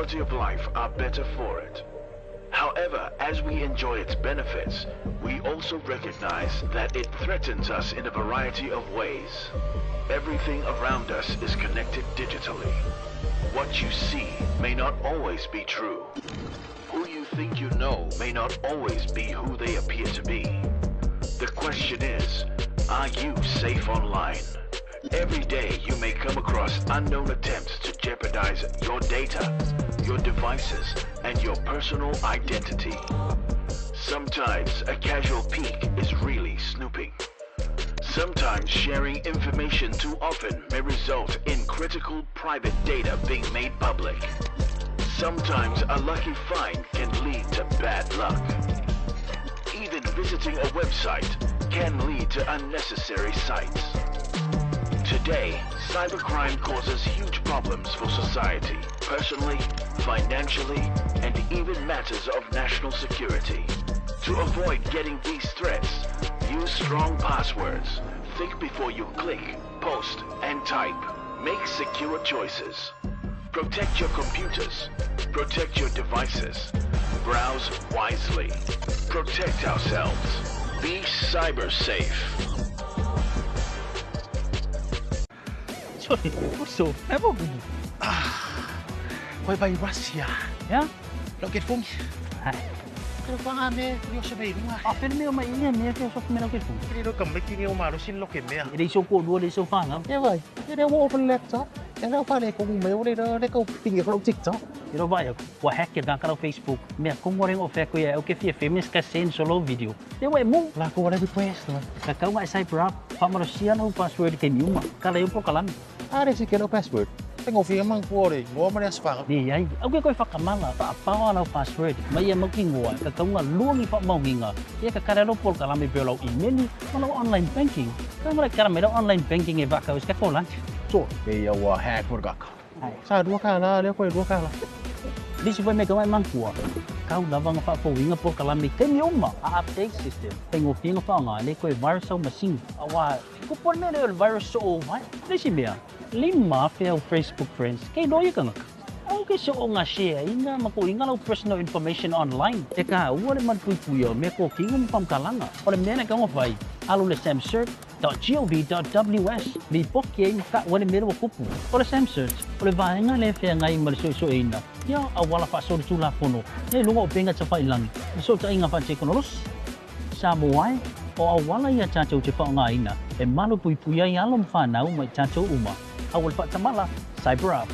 quality of life are better for it. However, as we enjoy its benefits, we also recognize that it threatens us in a variety of ways. Everything around us is connected digitally. What you see may not always be true. Who you think you know may not always be who they appear to be. The question is, are you safe online? Every day you may come across unknown attempts to jeopardize your data, your devices, and your personal identity. Sometimes a casual peek is really snooping. Sometimes sharing information too often may result in critical private data being made public. Sometimes a lucky find can lead to bad luck. Even visiting a website can lead to unnecessary sites. Today, cybercrime causes huge problems for society, personally, financially, and even matters of national security. To avoid getting these threats, use strong passwords. Think before you click, post, and type. Make secure choices. Protect your computers. Protect your devices. Browse wisely. Protect ourselves. Be cyber safe. Uso, é bom. Koi vai Russia. Ya? Lau ke fungi. Hai. Kero whanga me, kuri o se mei runga. A pele mea mai ia mea ke so mea ke fungi. Kiri ro ka meki ni o maro sin lo ke mea. E le so ko lua le so whanga. E vai, e reo open laptop. E reo whare ko mea o re re kau pingi ko TikTok. E ro vai ua hack ke kara Facebook. Mea kongo rengo fea ko ia o ke fia feminist ka send solo video. E wa mu. La ko wale request. Ka kau ngai cyber up. Whamaro no password ke miuma. Ka leo po kalami. Are si ke no password. Tengo fia mang kuore, ngoa mare asfanga. Ni ai, au ke koe whakamala, wha apawa lau password, mai ia mauki ngoa, ka kaunga luangi wha maunginga, ia ka kare lau kalame peo lau email, ma lau online banking. Ka mara kara mai lau online banking e waka us ka kola. So, ke ia ua hack por kaka. Sa rua kala, leo koe rua kala. Lisi foi me ka mai mangkua. Kau lava nga whaafouinga por kalame te mi uma, a update system. Tengo finga whaanga, le koe virus au machine. Awa, ko por me leo virus o vai. Lisi mea, lima fea Facebook friends, kei loia kangaka. Au ke so o ngā share inga ma ko inga lau personal information online. E ka ua le manpui o me ko kinga mpam kalanga. O le mea ka whai, alu le samcert.gov.ws li poki ai ka ua le mea wa kupu. O le samcert, o le vaenga le whea ngai ma le so so ina. Ia a wala wha so tū la pono. Nei lunga o penga ta whai langi. So ta inga wha te konoros. Sa moai, o a wala ia tātou te whaonga ina. E malu pui pui ai alo mwhanau mai tātou uma. A wala whatamala, cyber up.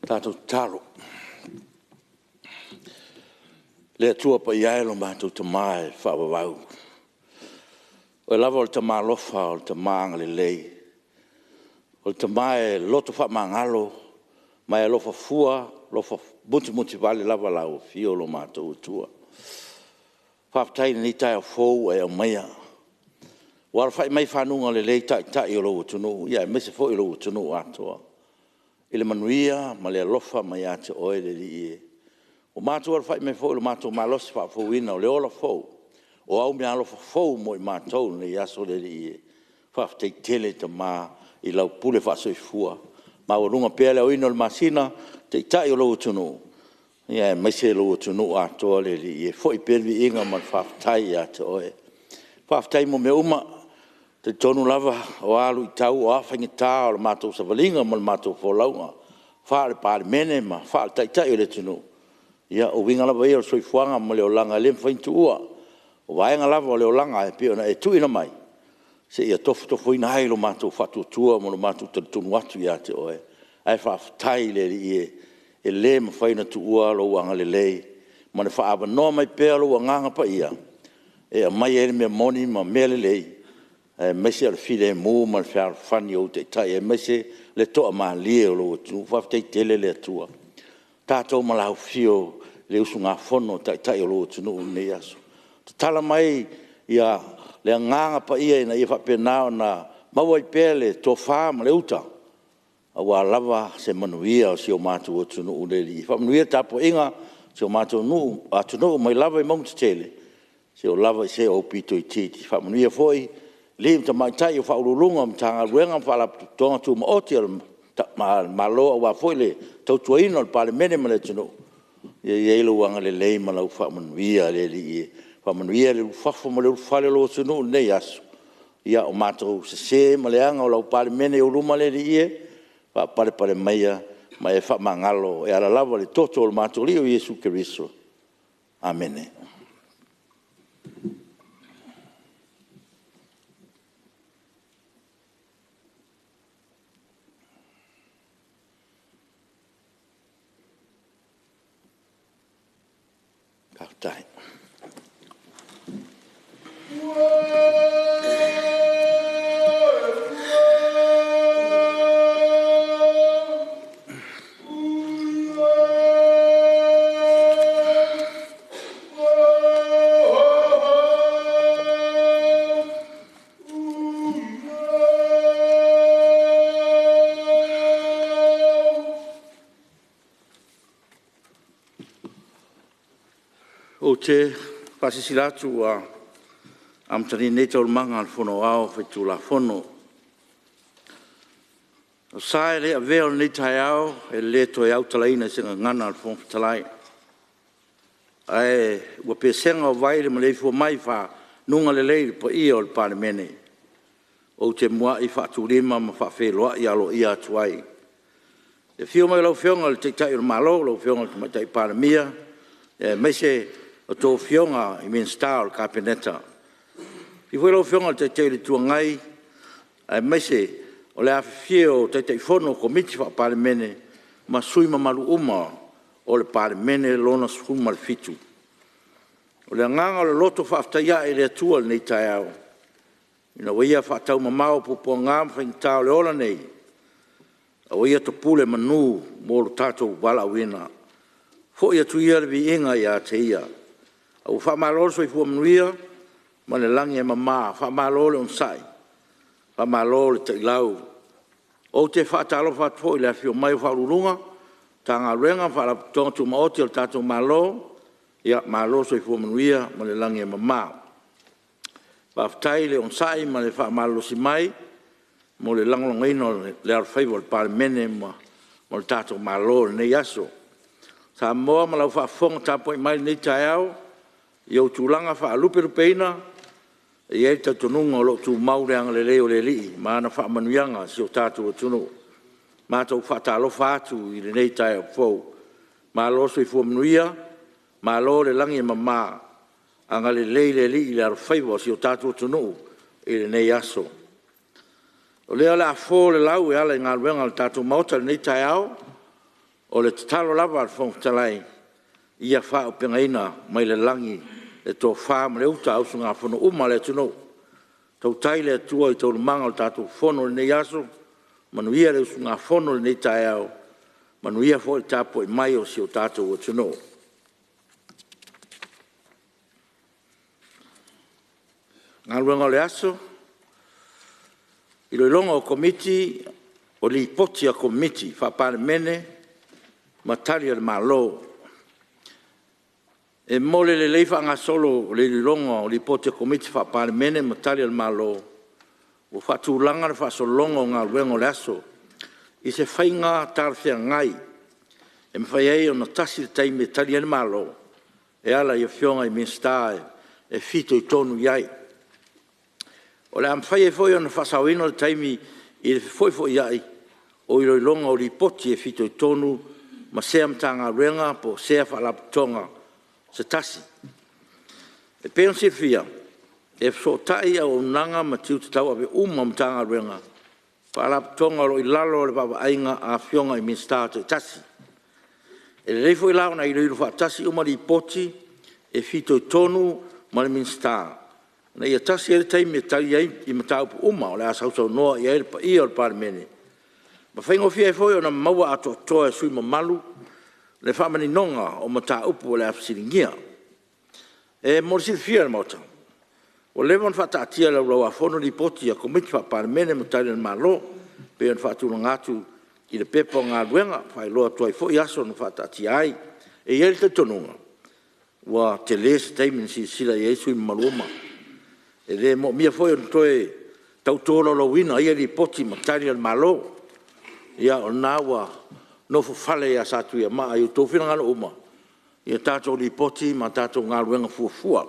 Tatou tatalo. Le Atua Paia e lo matou Tama e faavavau, o Oe lava o le Tama alofa o le Tama agalelei, o le Tama e loto faamagalo ma e alofa fua, alofa mutimutivale lava lau Afio lo matou Atua. Faafetai i lenei taeao fou ua e aumaia, ua alafai mai i fanuga lelei Taitai o lou atunuu aemaise foi o lou atunuu atoa i le manuia ma le alofa mai ia te Oe le Alii e. Ua matou alafai mai foi i lo matou malosi faafouina o le ola fou, o au meaalofa fou mo i matou i lenei aso le Alii e. Faafetai tele Tama i lau pule faasoifua, maualuga pea le aoina o le masina, Taitai o lou atunuu, aemaise lou atunuu atoa le Alii e. Foi pea le viiga ma le faafetai ia te Oe. Faafetai mo mea uma, e talitonu lava o a luitau o a faigata o le matou savaliga ma le matou folauga faale-Palemene ma faale-Taitai o le atunuu, ia o uiga lava ia o le soifuaga ma le olaga e le mafai ona tuua. O vaega lava o le olaga e pei ona e tuuina mai, seia tofotofoina ai lo matou faatuatua ma lo matou talitonumu atu ia te Oe. Ae faafetai i le Alii e, e le mafai ona tuua lou agalelei ma le faaavanoa mai pea o lou Agaga Paia e aumai ai le mea moni ma mea lelei, aemaise o le filemu ma le fealofani o ou taitai, aemaise le toamalie o lou atunuu. Faafetai tele le Atua. Tatou malafufio i le usugafono a Taitai o lou atunuu i lenei aso. Tatala mai le Agaga Paia ina ia faapena ona maua ai pea le tofa ma le uta aua lava se manuia o si o matou atunuu le Alii. Faamanuia le tapuaiga a si o matou atunuu mai lava i mauga tetele seia oo lava i se aupito itiiti. Faamanuia foi i alii ma tamaitai o Ofisa Sili o Pulega o Matagaluega ma Faalapotopotoga Tumaoti a le Malo aua foi le tautuaina o le Palemene ma le atunuu. Ia i ai lou agalelei ma lau faamanuia le Alii e. Faamanuia le ulufafo ma le ulufale o lou atunuu i lenei aso. Ia, o matou sese ma leaga o lau Palemene i ou luma le Alii e, faapalepale maia ma e faamagalo e ala lava i le toto o lo matou Alii o Iesu Keriso. Amene. Faafetai. Ou te faasilasila atu ua amatalia nei Taualumaga a le Fono Aoao Faitulafono. O le sa e le avea o lenei taeao e le toe autalaina i se gagana a le Fofoga Fetalai, ae ua pesega o vai le maleifua mai i faguga lelei le paia o le Palemene. Ou te muai faatulima ma faafeiloai aloaia atu ai i le afio mai o lau Afioga i le Taitai o le Malo lau Afioga i le Tamaitai Palemia, aemaise a outou Afioga i Minisita o le Kapeneta. Afio foi lau Afioga i le Taitai o le Itu Agai aemaise o le afifio o Taitaifono o Komiti Faa-Palemene ma sui usufono mamalu uma o le Palemene Lona XVII. O le agaga o le loto faafetai ae i le Atua i lenei taeao ina ua Ia faataumamao puapuaga ma faigata o le ola nei, a ua Ia topule manu mo lo tatou valaauina. Foi atu ia le viiga ia te Ia. Ae ua faamalo le soifua manuia ma le lagi e mama, faamalo le onosai, faamalo le ta'ilau. Ou te faatalofa atu foi i le afifio mai o Ofisa Sili o Pulega o Matagaluega ma Faalapotopotoga Tumaoti a le tatou Malo, ia malo le soifua manuia ma le lagi e mama. Faafetai le onosai ma le faamalolosi mai mo le lagolagoina o le alofaiva o le Palemene ma le tatou Malo i lenei aso. Samoa ma lau faafofoga tapuai mai i lenei taeao i ou tulaga faalupelupeina, e i ai le talitonuga o lo o tumau le agalelei o le Alii ma ana faamanuiaga i si o tatou atunuu. Matou te faatalofa atu i lenei taeao fou, malo le soifua manuia Malo le lagi e mama, agalelei le Alii i le alofaiva o si o tatou atunuu i lenei aso. O lea o le a fo le lau e ala i galuega a le tatou Maota i lenei taeao, o le tatalo lava a le Fofoga Fetalai ia faaauupegaina mai le lagi le tofa ma le uta a usugafono uma a le atunuu. Tautai le Atua i taualumaga o le tatou Fono i lenei aso, manuia le usugafono i lenei taeao, manuia foi le tapuai mai a si o tatou atunuu. Galuega o le Aso. E Tolopo Lipoti a Komiti Faa-Palemene ma Tali a le Malo. E mo le lelei faagasolo o le iloiloga o Lipoti a Komiti Faa-Palemene ma Tali a le Malo, ua faatulaga le faasologa o galuega o le aso i se faiga talafeagai e mafai ai ona tasi le taimi e Tali ai le Malo e ala i Afioga i Minisita e fitoitonu i ai. O le a mafai ai foi ona faasaoina le taimi i le fefoifoia'i o iloiloga o Lipoti e fitoitonu ma sea Matagaluega po o sea Faalapotopotoga se tasi. E pei ona silafia, e fesootai auaunaga ma tiute tauave uma o Matagaluega ma Faalapotopotoga o lo o i lalo o le vaavaaiga a Afioga i Minisita taitasi. E lelei foi la ona iloilo faatasi uma Lipoti e fitoitonu ma le Minisita ina ia tasi ai le taimi e tali ai i mataupu uma o le a sausaunoa i ai le paia o le Palemene ma faigofie ai foi ona maua atoatoa e sui usufono mamalu le faamaninoga o mataupu o le a fesiligia. E mo le silafia e le Maota, ua leva ona faataatia i le Laulau-a-Fono Lipoti a Komiti Faa-Palemene ma Tali a le Malo e pei ona faatulaga atu i le Pepa o Galuega, e faailoa atu ai foi aso na faataatia ai. E i ai le talitonuga ua tele se taimi na silasila i ai sui usufono mamalu uma. E le moomia foi ona toe tau tolaulauina ia Lipoti ma Tali a le Malo. Ia o lena ua nofofale ia Satuiamaa i o outou finagalo uma ia tatou Lipoti ma tatou galuega fuafua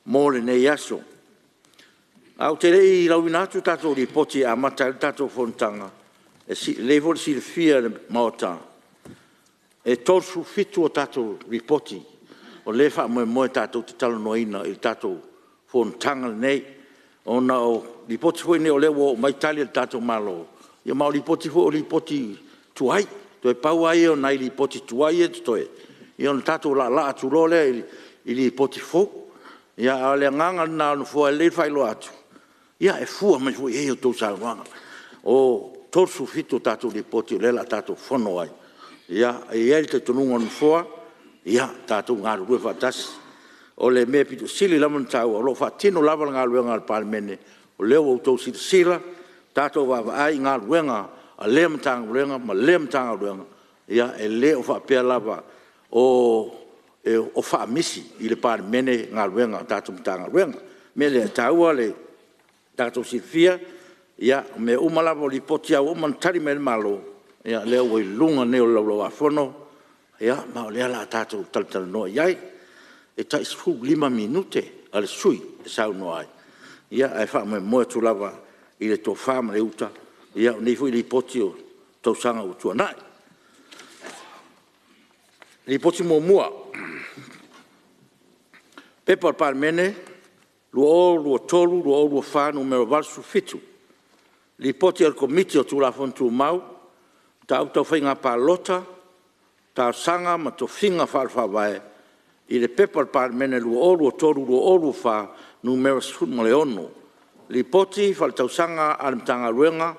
mo lenei aso. Ae ou te le i lauina atu tatou Lipoti e amata ai le tatou fonotaga, e lelei foi le silafia e le Maota, e 37 a tatou Lipoti o lea e faamoemoe tatou te talanoaina i le tatou fonotaga lenei, ona o Lipoti foi nei o lea ua oo mai Tali a le tatou Malo, ma o Lipoti foi o Lipoti tuai. Toe pau lava ia o nai Lipoti tuai ia e totoe, ia ona tatou laalaa atu loa lea i Lipoti fou. A o le agaga lena o le Nofoa, e lelei le faailoa atu e fua mai foi i ai a outou saunoaga. E 37 a tatou Lipoti o lea o le a tatou fono ai. E i ai le talitonuga o le Nofoa, ia tatou galulue faatasi. O le mea aupito sili lava ona taua o lo o faatino lava le galuega a le Palemene, o lea ua outou silasila, tatou vaavaai i galuega a lea Matagaluega ma lea Matagaluega, e le o faapea lava o faamisi i le Palemene galuega a tatou Matagaluega. O le mea lea e taua le tatou silafia, o mea uma lava, o Lipoti lava ua uma ona tali mai ai le Malo, o lea ua i luga nei o le Laulau-a-Fono ma o lea o le a tatou talatalanoa i ai. E tai 15 minute a le sui usufono e saunoa ai, ae faamoemoe atu lava i le tofa ma le uta, o nei foi Lipoti o tausaga ua tuanai. P.P.2023/2024 Nu.87, Lipoti a le Komiti o Tulafono Tumau, Mataupu Tau Faiga Palota, Talosaga ma Tofiga Faale-Faavae i le P.P.2023/2024 Nu.16, Lipoti Faaletausaga a le Matagaluega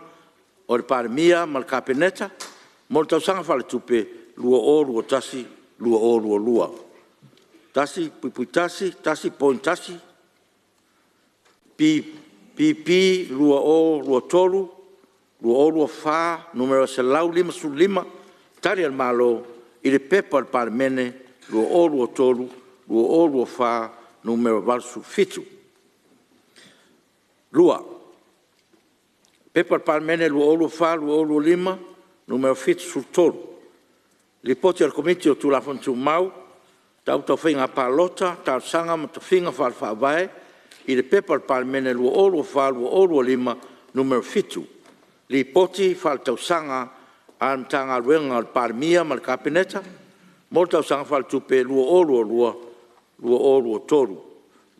o le Palemia ma le Kapeneta mo le Tausaga Faaletupe 2021/2022. 1.1, 1.1 P.P. 2023/2024 Nu.155, Tali a le Malo i le Pepa a le Palemene 2023/2024 Nu.87. 2. P.P.2024/2025 Nu.73, Lipoti a le Komiti o Tulafono Tumau, Mataupu Tau Faiga Palota, Talosaga ma Tofiga Faale-Faavae i le P.P.2024/2025 Nu.7, Lipoti Faaletausaga a le Matagaluega o le Palemia ma le Kapeneta mo le Tausaga Faaletupe 2022/2023.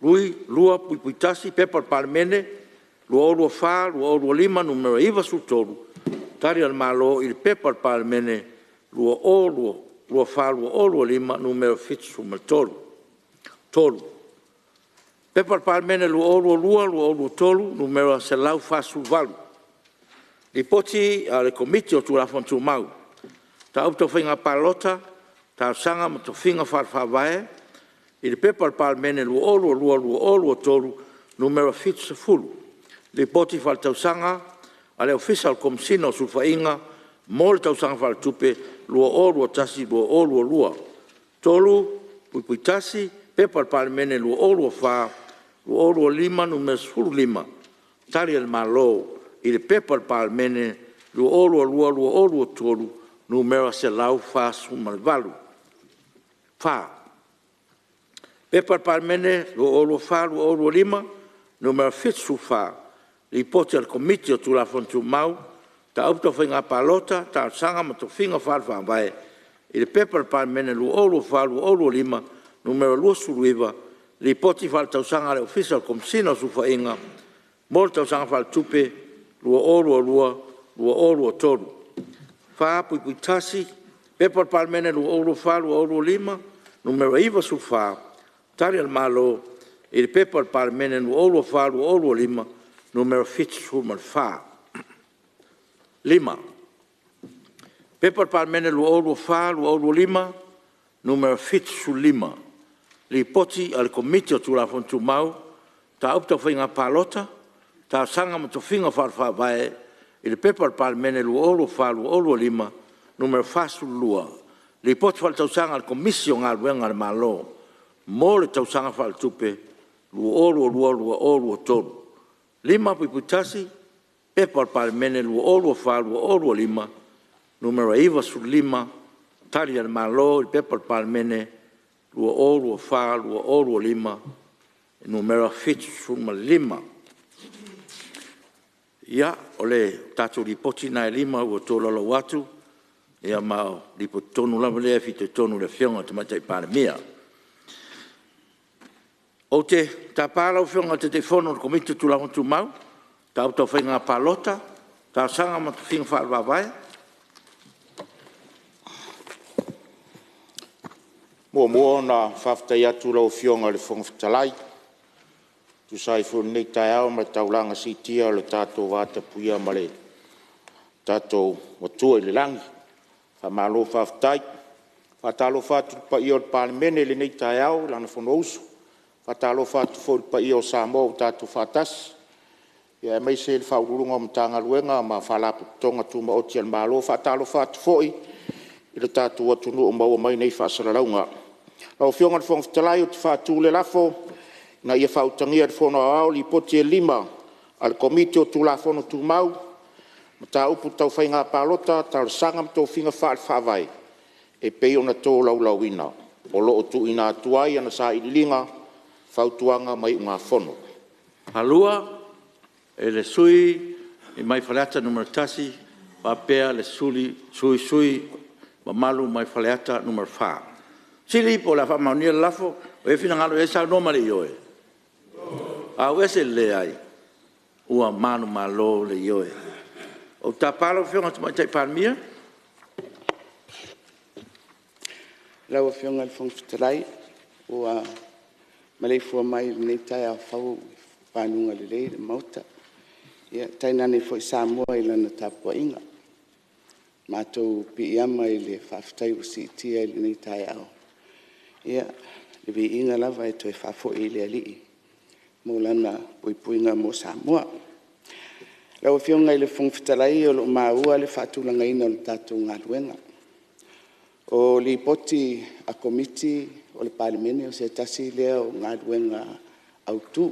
2.1 P.P.2024/2025 Nu.93, Tali a le Malo i le P.P.2024/2025 Nu.73. 3. P.P.2022/2023 Nu.148, Lipoti a le Komiti o Tulafono Tumau, Mataupu Tau Faiga Palota, Talosaga ma Tofiga Faale-Faavae i le P.P.2022/2023 Nu.70, Lipoti Faaletausaga a le Ofisa o le Komesina o Sulufaiga mo le Tausaga Faaletupe 2021/2022. 3.1 P.P.2024/2025 Nu.15, Tali a le Malo i le P.P.2022/2023 Nu.148. 4. P.P.2024/2025 Nu.74, Lipoti a le Komiti o Tulafono Tumau, Mataupu Tau Faiga Palota, Talosaga ma Tofiga Faale-Faavae i le P.P.2024/2025 Nu.29, Lipoti Faaletausaga a le Ofisa o le Komesina o Sulufaiga mo le Tausaga Faaletupe 2022/2023. 4.1 P.P.2024/2025 Nu.94, Tali a le Malo i le P.P.2024/2025 Nu.74. 5. P.P.2024/2025 Nu.75, Lipoti a le Komiti o Tulafono Tumau, Mataupu Tau Faiga Palota, Talosaga ma Tofiga Faale-Faavae i le P.P.2024/2025 Nu.42, Lipoti Faaletausaga a le Komisi o Galuega a le Malo mo le Tausaga Faaletupe 2022/2023. 5.1 P.P.2024/2025 Nu.95, Tali a le Malo i le P.P.2024/2025 Nu.75. Ia, o le tatou Lipoti lena e 5 ua tolaulau atu, ma o Lipoti tonu lava lea e fitoitonu i le Afioga i le Tamaitai Palemia. Ou te tapa lau Afioga i le Taitaifono o le Komiti o Tulafono Tumau, Mataupu Tau Faiga Palota, Talosaga ma Tofiga Faale-Faavae. E muamua ona faafetai atu i lau Afioga i le Fofoga Fetalai e tusa ai foi o lenei taeao ma le taulaga siitia o le tatou vatapuia ma le tatou Atua i le lagi. Faamalo faafetai. E faatalofa atu i le paia o le Palemene i lenei taeao i lana Fonousu. E faatalofa atu foi i le paia o Samoa ua tatou faatasi, aemaise o Ofisa Sili o Pulega o Matagaluega ma Faalapotopotoga Tumaoti a le Malo. E faatalofa atu foi i le tatou atunuu o maua mai nei faasalalauga. Lau Afioga i le Fofoga Fetalai ou te faatu le lafo, Ina ia faautagia e le Fono Aoao Lipoti e 5 a le Komiti o Tulafono Tumau, Mataupu Tau Faiga Palota, Talosaga ma Tofiga Faale-Faavae e pei ona tolaulauina, o lo o tuuina atu ai ana Sailiiliga, Fautuaga ma Iugafono. E 2 e le sui usufono mai Faleata 1 faapea le sui usufono mamalu mai Faleata 4. O le fesili po o le a faamaonia le lafo? Ua i ai finagalo e saunoa ma le ioe? A ua ese le leai. Ua manumalo le ioe. Ou te tapa lau Afioga i le Tamaitai Palemia. Lau Afioga i le Fofoga Fetalai ua maleifua mai i lenei taeao fou i faguga lelei le Maota, tainane foi Samoa i lana tapuaiga. Matou piiama i le faafetai ua siitia i lenei taeao, ia, le viiga lava e toe faafoi i le Alii mo Lana puipuiga mo Samoa. Lau Afioga i le Fofoga Fetalai o lo o maua le faatulagaina o le tatou galuega. O Lipoti a Komiti o le Palemene o se tasi lea o galuega autu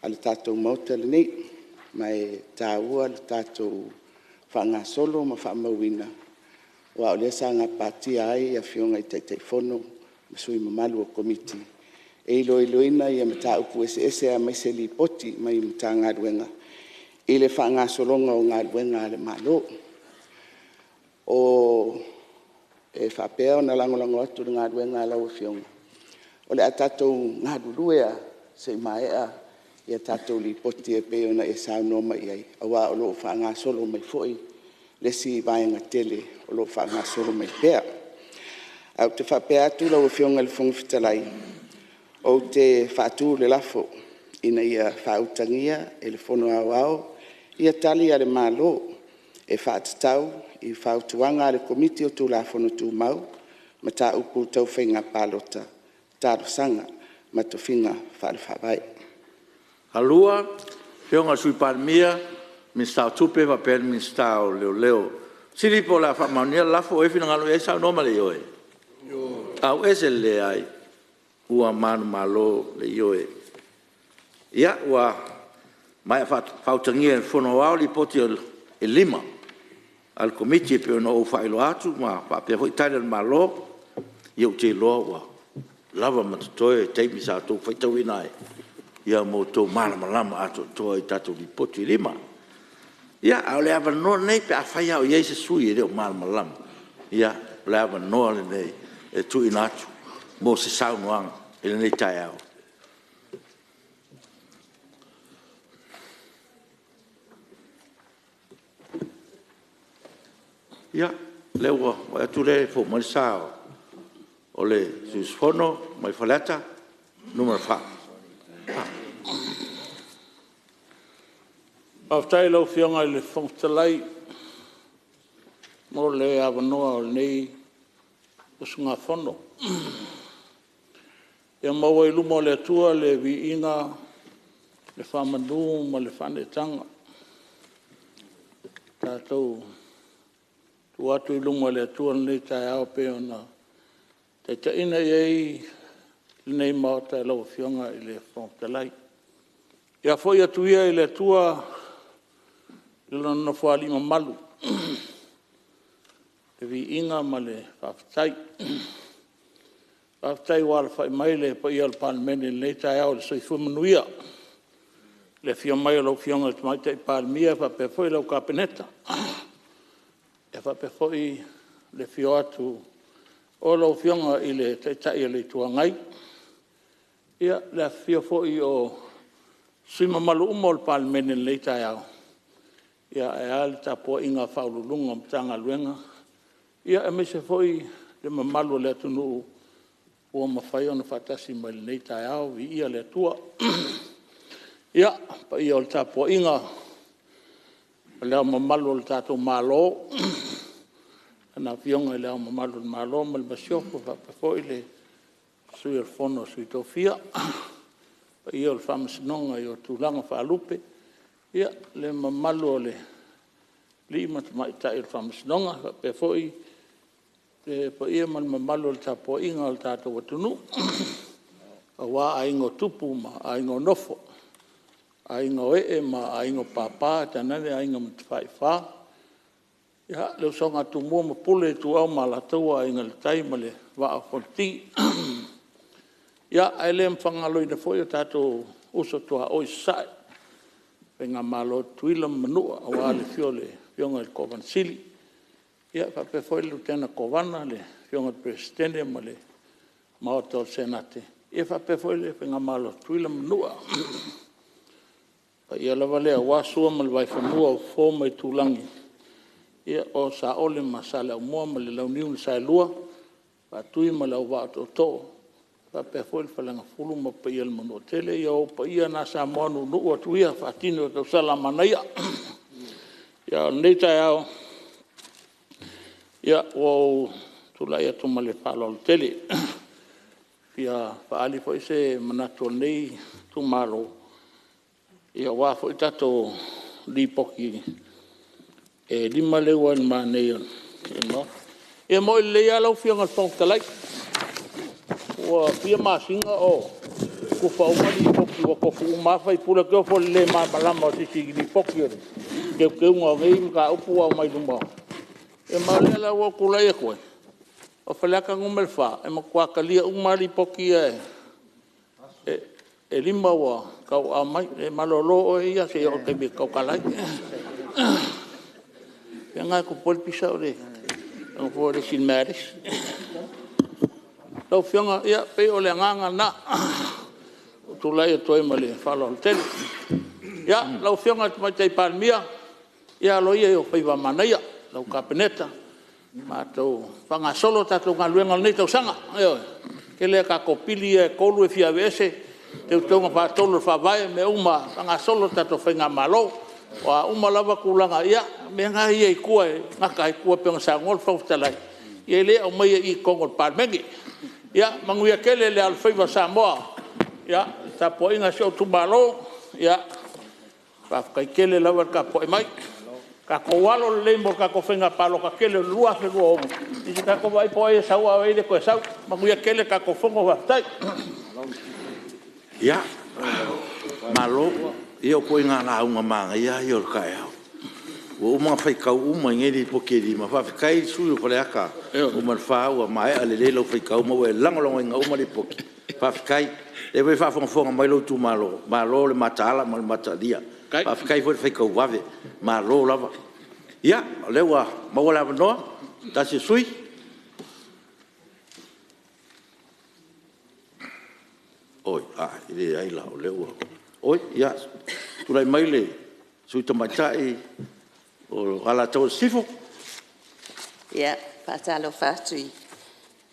a le tatou Maota lenei, ma e taua le tatou faagasolo ma faamauina aua o lea sa gapatia ai Afioga i Taitaifono ma sui usufono mamalu o Komiti e iloiloina mataupu eseese aemaise Lipoti mai Matagaluega i le faagasologa o galuega a le Malo. e faapea ona lagolago atu i le galuega a lau Afioga, o le a tatou galulue lava se i maea tatou Lipoti e pei ona e saunoa mai i ai, aua o lo o faagasolo mai foi le isi vaega tele o lo o faagasolo mai pea. Ae ou te faapea atu lau Afioga i le Fofoga Fetalai, ou te faatu le lafo, Ina ia faautagia e le Fono Aoao Tali a le Malo e faatatau i Fautuaga a le Komiti o Tulafono Tumau, Mataupu Tau Faiga Palota, Talosaga ma Tofiga Faale-Faavae. Afioga i le Sui Palemia, Minisita o Tupe faapea le Minisita o Leoleo. Fesili po o le a faamaonia le lafo, o i ai finagalo e i ai saunoa ma le ioe? Ioe. Ua manumalo le Ioe. Ia ua maea faautagia e le Fono Aoao Lipoti e 5 a le Komiti e pei ona ou faailoa atu ma faapea foi Tali a le Malo. Ia ou te iloa ua lava ma totoe taimi sa outou faitauina ai mo le tou malamalama atoatoa i tatou Lipoti e 5. Ia a o le avanoa lenei pe afai lava o i ai se sui usufono e le o malamalama, ia o le avanoa lenei e tuuina atu mo se saunoaga i lenei taeao. Ia o lea ua vaai atu o lea e fou mai le sa o le sui usufono mai Faleata 4. Faafetai i lau Afioga i le Fofoga Fetalai mo le avanoa o lenei usugafono. Ia maua i luma o le Atua le viiga, le faamanu ma le faaneetaga, tatou tuu atu i luma o le Atua lenei taeao e pei ona taitaiina i ai lenei Maota e lau Afioga i le Fofoga Fetalai. Ia foi atu ia i le Atua i Lona Nofoalii mamalu le viiga ma le faafetai. Faafetai ua alafai mai le paia o le Palemene i lenei taeao i le soifua manuia i le afio mai o lau Afioga i le Tamaitai Palemia faapea foi lau Kapeneta, e faapea foi le afio atu o lau Afioga i le Taitai o le Itu Agai, le afifio foi o sui usufono mamalu uma o le Palemene i lenei taeao, ae a le tapuaiga a Ofisa Sili o Pulega o Matagaluega aemaise foi le mamalu o le atunuu ua mafai ona faatasi mai i lenei taeao. Viia le Atua. Ia, le paia o le tapuaiga a Le Ao Mamalu o le tatou Malo, Lana Afioga i Le Ao Mamalu o le Malo ma le Masiofo, faapea foi le Sui o le Fono a Sui Tofia, le paia o le Faamasinoga i ona tulaga faalupe, le mamalu o alii ma tamaitai o le Faamasinoga, faapea foi le paia ma le mamalu o le tapuaiga a le tatou atunuu aua Aiga o Tupu ma Aiga o Nofo, Aiga o Ee ma Aiga o Papa tainane Aiga ma Tafaifa, le usoga a Tumua ma Pule, Ituau ma Alataua, Aiga i le Tai ma le Vaa o Fonoti. Ae le faagaloina foi o tatou uso tuaoi i Sasae, le Faigamalo a Tutuila ma Manua aua le afio o le Afioga i le Kovana Sili, faapea foi le Lutena Kovana, le Afioga i le Peresetene ma le Maota o le Senate, faapea foi le Faigamalo a Tutuila ma Manua. O le paia lava lea aua Sua ma le Vaifanua, o Fofo ma Aitulagi, o Saole ma Saleaaumua ma le Launiu na Saelua, Faatui ma le Auvaa o Tootoo faapea foi le Faleagafulu ma paia o le Manuatele. Ia o ou paia na Samoa, nuunuu atu ia faatini o tausala a manaia. A o lenei taeao, ua ou tulai atu ma le faaaloalo tele e fia faaali foi se manatu o lenei itumalo aua foi tatou Lipoti e 5 lea ua i lumamea nei o le Maota. E moni lelei lava lau Afioga i le Fofoga Fetalai, ua fia masina o tufa uma Lipoti ua tofu uma lava sui usufono. Ou te ofo i le le malamalama o se isi i Lipoti o Teuteuga o nei mataupu ua aumai luma o… Ma o lea la ua ou tulai atu ai, o Faleata 4 e matua talia uma lava Lipoti ia e 5 ua tauaao mai. E malolo oe ia seia oo i le taimi e te tautala ai. O le mea lena e tupu ai le pisa o le Igoa foi o le isi i le mea a le isi. Lau Afioga, ia pei o le agaga lena ua ou tulai atu ai ma le faaaloalo tele. Ia, lau Afioga i le Tamaitai Palemia, ia alo ia i ou faiva manaia lau Kapeneta, matou faagasolo a tatou galuega o lenei tausaga. Ioe. Tele a tatou pili ia e tolu e fia aveese, teuteuga faatolu o le Faavae, mea uma lava, faagasolo le tatou faigamalo. O a uma lava tulaga, ia o mea na ia i tua e gata ai tua pei ona saunoa le Fofoga Fetalai, ia e le aumaia i totonu o le Palemene. Ia manuia tele le alofaiva o Samoa, le tapuaiga a si ou itumalo, faafetai tele lava le tapuai mai. Tatou alo lelei mo le tatou faiga palota tele o le 2026, se i tatou vaai po o ai e sau a o ai e le toe sau. Manuia tele le tatou Fono faafetai. Ia, malo. Ia o ituaiga lauga manaia lava ia o le taeao. Ua uma ona faitau uma i nei Lipoti e lima. Faafetai i le sui usufono mo Faleata 4 ua maea lelei lau faitau ma ua e lagolagoina uma Lipoti. Faafetai. O lea foi e faafogafoga mai lou itumalo, malo le mataala ma le mataalia. Faafetai foi le faitau vave, malo lava. Ia, o lea ua maua le avanoa o se tasi o sui usufono. Oi, a, e leai la, o lea ua… Oi, ia, tulai mai le sui usufono tamaitai o Alataua Sisifo. Ia, e faatalofa atu i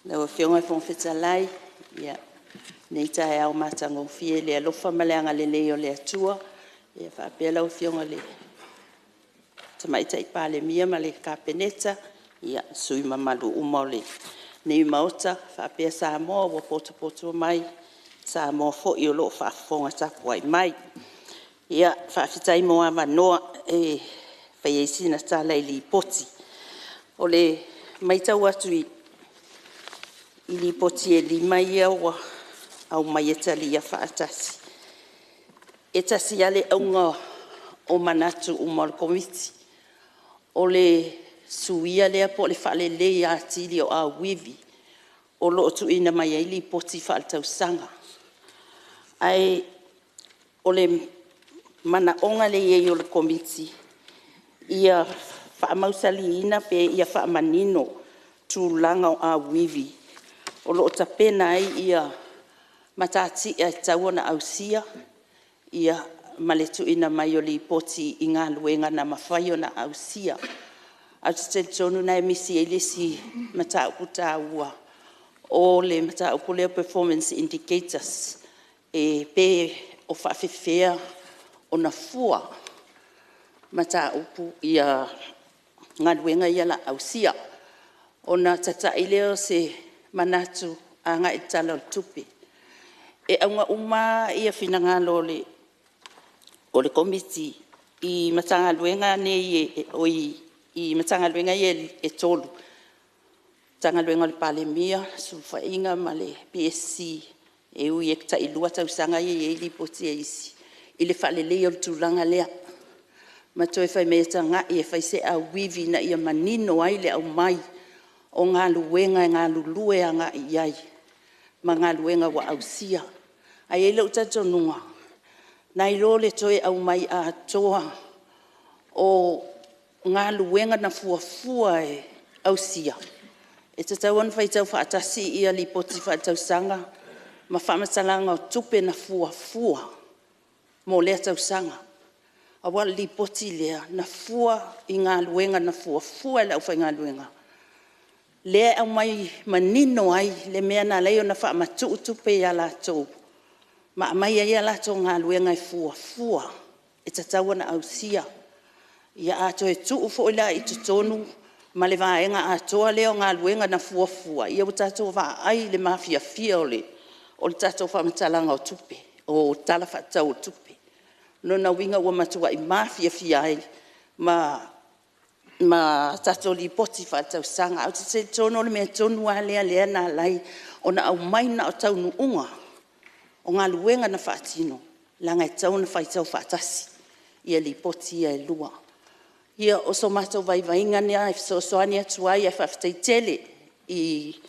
lau Afioga i le Fofoga Fetalai i lenei taeao matagofie i le alofa ma le agalelei o le Atua, faapea lau Afioga i le Tamaitai Palemia ma le Kapeneta, sui usufono mamalu uma o lenei Maota faapea Samoa ua potopoto mai, Samoa foi o lo o faafofoga tapuai mai. Ia, faafetai mo avanoa e fai ai sina tala i Lipoti. O le maitau atu i Lipoti e 5 ia ua aumai e talia faatasi, e tasi lava le auga o manatu uma o le Komiti, o le suia lea po o le faaleleia atili o auivi o lo o tuuina mai ai Lipoti Faaletausaga. Ae o le manaoga lea e i ai o le Komiti, ia faamausaliina pe ia faamanino tulaga o auivi o lo o tapena ai matatia e tatau ona ausia ma le tuuina mai o Lipoti i galuega na mafai ona ausia. Ae ou te talitonu o lena e misi ai le isi mataupu taua, o le mataupu lea o performance indicators, pe o faapefea ona fua mataupu galuega ia o le a ausia. Ona tatai lea o se manatu agai i le Tala o le Tupe. E auga uma lava finagalo o le Komiti i Matagaluega ia e 3, Matagaluega a le Palemia, Sulufaiga ma le PSC, e ui e tailua tausaga ia e i ai Lipoti a isi i le faaleleia o le tulaga lea, ma toe fai mai e tagai e fai se auivi ina ia manino ai le aumai o galuega e galulue agai i ai ma galuega ua ausia. Ae i ai lou talitonuga, nai lo le toe aumai atoa o galuega na fuafua e ausia, e tatau ona faitau faatasi Lipoti Faaletausaga ma faamatalaga o tupe na fuafua mo lea tausaga. Aua o le Lipoti lea na fua i galuega na fuafua e le aufaigaluega, lea e aumai manino ai le mea na ala ai ona faamatuu tupe ia latou ma aumai ai latou galuega e fuafua e tatau ona ausia. Ia a toe tuu foi la i totonu ma le vaega atoa lea o galuega na fuafua, ia ua tatou vaai i le mafiafia o le tatou faamatalaga o tupe, o Tala Faatatau o Tupe. O lona uiga ua matuai mafiafia ai ma tatou Lipoti Faaletausaga. Ae ou te talitonu o le mea tonu lava lea na ala ai ona aumai na o taunuuga o galuega na faatino, leaga e tatau ona faitau faatasi Lipoti ia e lua. Ia, o so matou vaivaiga lea e fesoasoani atu ai, ae faafetai tele i le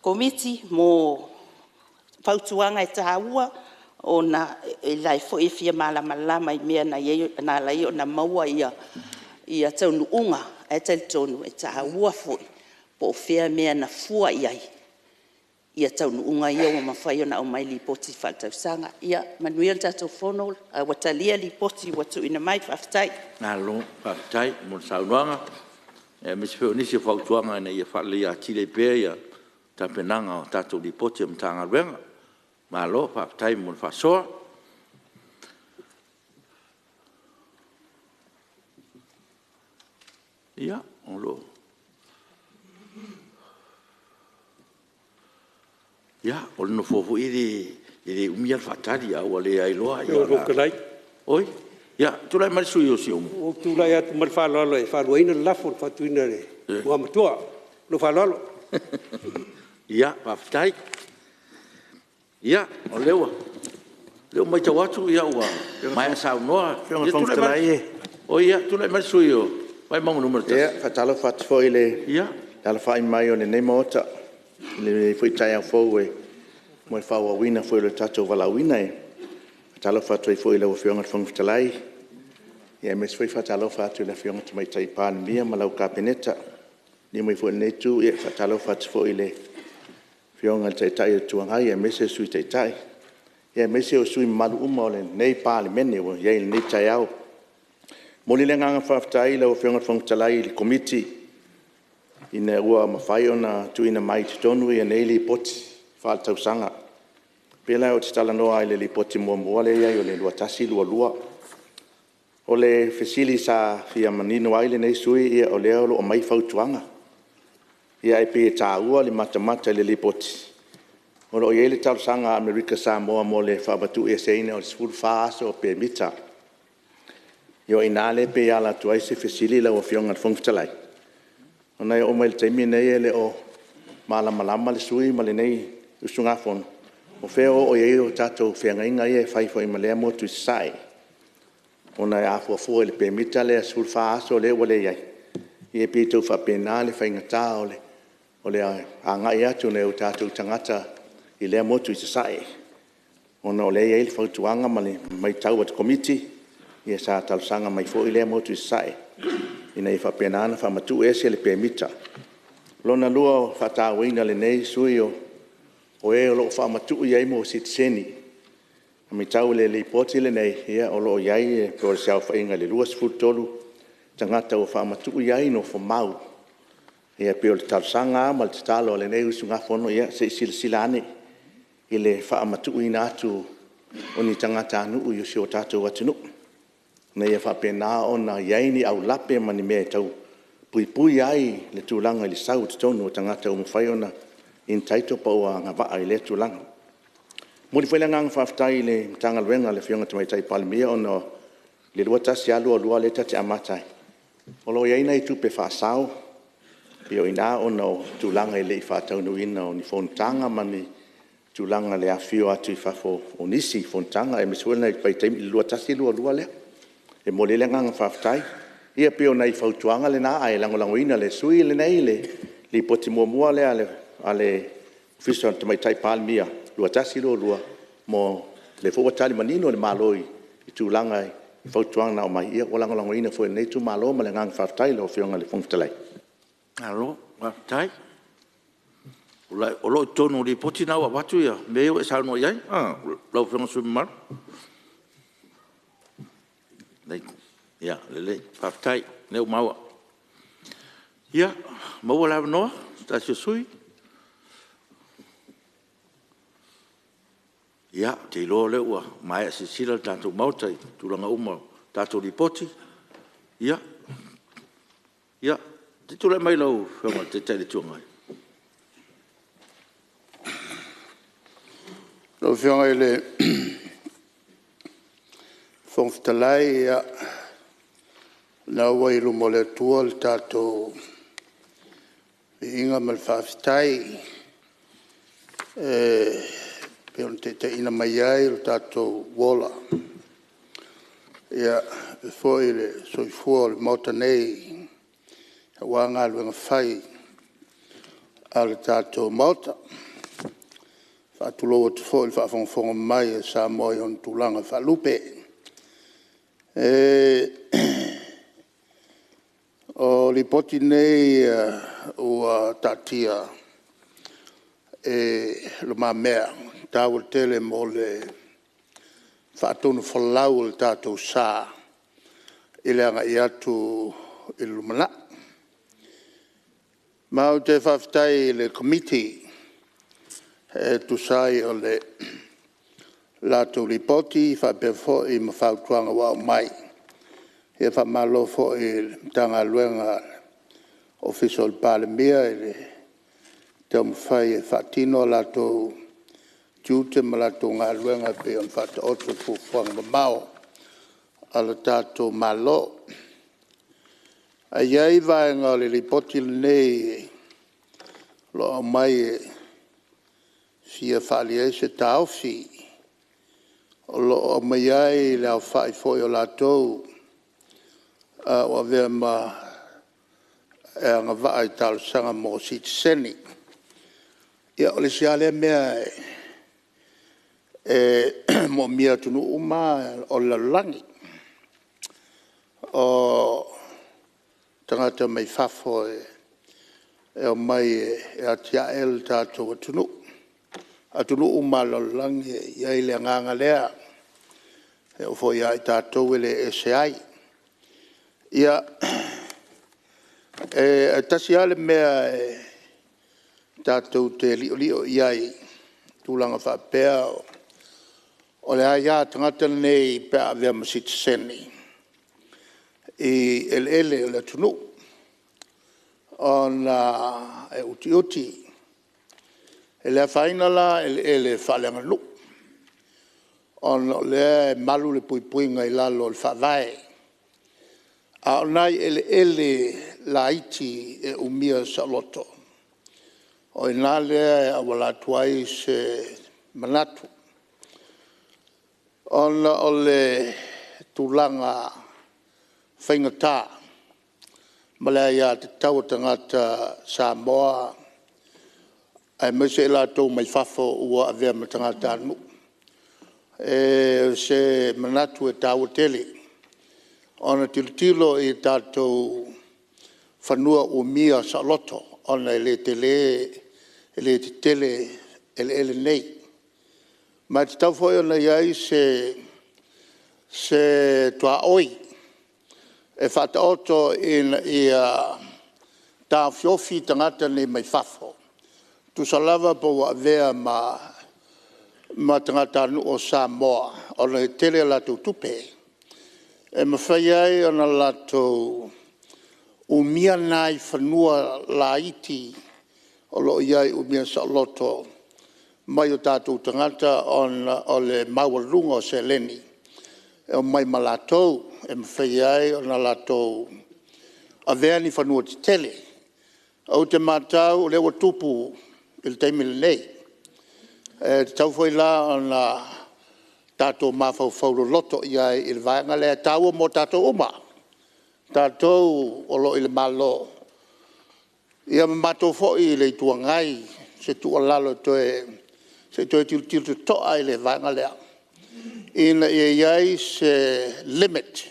Komiti mo fautuaga e taua ona o la e foi e fia malamalama i mea na ala ai ona maua taunuuga, ae talitonu e taua foi Po o fea le mea na fua i ai taunuuga ia ua mafai ona aumai i Lipoti Faaletausaga. Ia manuia le tatou Fono ae ua talia Lipoti ua tuuina mai. Faafetai. Malo faafetai mo le saunoaga aemaise foi o nisi o fautuaga ina ia faaleleia atili ai pea tapenaga o tatou Lipoti a Matagaluega. Malo faafetai mo le faasoa. Ia, o le Nofoa foi e le umi a le faatali, a ua leai loa ia… Oi, ia tulai mai le sui usufono mo Siumu. Ua ou tulai atu ma le faaaloalo e faaluaina le lafo na faatuina e le Igoamatua. Ma lou faaaloalo. Ia faafetai. Ia, o lea ua maitau atu ua maea saunoa. Ia tulai mai le sui usufono mo Vaimauga 1. E faatalofa atu foi i le alafai mai o lenei Maota i lenei foi taeao fou mo le faaauauina foi o le tatou valaauina. E faatalofa atu ai foi i lau Afioga i le Fofoga Fetalai, aemaise foi e faatalofa atu i le Afioga i le Tamaitai Palemia ma lau Kapeneta. Liliu mai foi i lenei itu, e faatalofa atu foi i le Afioga i le Taitai o le Itu Agai aemaise le Sui Taitai, aemaise o sui usufono mamalu uma o lenei Palemene ua i ai i lenei taeao. E momoli le agaga faafetai i lau Afioga i le Fofoga Fetalai i le Komiti ina ua mafai ona tuuina mai i totonu nei Lipoti Faaletausaga. E pei la ou te talanoa i le Lipoti muamua lea e i ai o le 2021/2022. O le fesili sa fia manino ai lenei sui usufono, o lea o lo o aumai fautuaga, ae pei e taua le matamata i le Lipoti, o lo o i ai le talosaga a Amerika Samoa mo le faamatuueseina o le 14 aso o pemita. Ia o i ina lea e pei e ala atu ai se fesili lau Afioga i le Fofoga Fetalai, ona e oo mai i le taimi lenei e le o malamalama le sui usufono ma lenei usugafono, o fea ua oo i ai tatou feagaiga ia e fai foi ma lea motu i Sasae. Ona a fuafua i le pemita lea 14 aso lea ua leai, ia e pei e tau faapena le faigata o le agai atu o nai o tatou tagata i lea motu i Sasae, ona o lea e i ai le fautuaga ma le maitau a le Komiti, ia sa talosaga mai foi lea motu i Sasae ina ia faapena ona faamatuu ese le pemita. Lona lua o le faatauaina e lenei sui usufono o e o lo o faamatuu i ai mo sitiseni. E maitau i le Lipoti lenei, o lo o i ai pei o se aofaiga i le 23 tagata ua faamatuu i ai nofomau. Ia pei o le talosaga lava ma le tatalo a lenei usugafono, ia se i silasila ane i le faamatuuina atu o ni tagatanuu i si o tatou atunuu, ina ia faapena ona i ai ni aulape ma ni mea e tau puipui ai le tulaga i le sau i totonu o tagata ua mafai ona entitle po ua agavaa i lea tulaga. E momoli foi le agaga faafetai i le Matagaluega a le Afioga i le Tamaitai Palemia ona o le 2021/2022 lea ta te amata ai, o lo o i ai nai tupe faasao, pei o i ina ona o tulaga e le i faataunuuina o ni fonotaga ma ni tulaga i le afifio atu i fafo o nisi i fonotaga aemaise foi le vaitaimi i le 2021/2022 lea. E momoli ai le agaga faafetai. Ia pei o nai fautuaga na ae lagolagoina e le sui usufono lenei le Lipoti muamua lea a le Ofisa o le Tamaitai Palemia 2021/2022 mo… lea foi ua tali manino le Malo i tulaga i fautuaga na aumai, ia ua lagolagoina foi e lenei itumalo ma le agaga faafetai i lau Afioga i le Fofoga Fetalai. Malo faafetai. O lo o i totonu o Lipoti na ua avatu mea ia ua e saunoa i ai lau Afioga i le sui usufono mamalu? Ia lelei faafetai o lea ua maua. Ia ua maua le avanoa mo se tasi o sui usufono. Ia ou te iloa o lea ua maea silasila le tatou Maota i tulaga uma o tatou Lipoti. Ia, se i tulai mai lau Afioga i le Taitai o le Itu Agai. Lau Afioga i le Fofoga Fetalai, o lena ua i luma o le Atua le tatou viiga ma le faafetai e pei ona taitaiina mai ai lo tatou ola, faapea foi le soifua o le Maota nei aua galuega fai a le tatou Maota. E faatulou atu foi i le faafogafoga mai a Samoa i ona tulaga faalupe. O Lipoti nei ua taatia i lumamea, e taua tele mo le faatonufolau o le tatou sa i le agai atu i le lumanai. Ma ou te faafetai i le Komiti e tusa ai o le latou Lipoti faapea foi ma fautuaga ua aumai. Ia faamalo foi i le Matagaluega le Ofisa o le Palemia i le taumafai e faatino o latou tiute ma latou galuega e pei ona faataoto i fuafuaga mamao a le tatou Malo. Ae i ai vaega o le Lipoti lenei o lo o aumai e fia faaalia ai se taofi, o lo o aumaia ai le aofai foi o latou ua avea ma e agavaa i talosaga mo sitiseni. Ia o le isi lava lea mea e moomia e atunuu uma lava o le lalolagi, o tagata mai fafo e omai e atiae le tatou atunuu. O atunuu uma lava o le lalolagi e i ai le agaga lea, e oo foi ia i tatou e le ese ai. Ia, ae tasi lava le mea tatou te liolio i ai i tulaga faapea o le aia a tagata nei pe a avea ma sitiseni i eleele o le atunuu, ona e utiuti. E le afaina la eleele faaleaganuu ona o lea e malu le puipuiga i lalo o le Faavae. A o nai eleele laiti e umia saoloto, o i ina lea e auala atu ai se manatu, ona o le tulaga faigata ma le aiatatau a tagata Samoa aemaise i latou mai fafo ua avea ma tagatanuu. O se manatu e taua tele ona tilotilo i tatou fanua umia saoloto ona e le tele, e le tetele eleele nei. Ma e tatau foi ona i ai se tuaoi e faataoto ina ia taofiofi tagata nei mai fafo, tusa lava po ua avea ma tagatanuu o Samoa ona e tele a latou tupe, e mafai ai ona latou umia nai fanua laiti o lo o i ai umia saoloto mai o tatou tagata ona o le maualuga o seleni e omai ma latou e mafai ai ona latou avea ni fanua tetele. Ou te matau o lea ua tupu i le taimi lenei, e tatau foi la ona tatou mafaufau loloto i ai i le vaega lea, e taua mo tatou uma, tatou o lo o i le Malo ia ma matou foi i le Itu Agai. O se tuualalo se i toe tilotilo totoa i le vaega lea ina ia i ai se limit,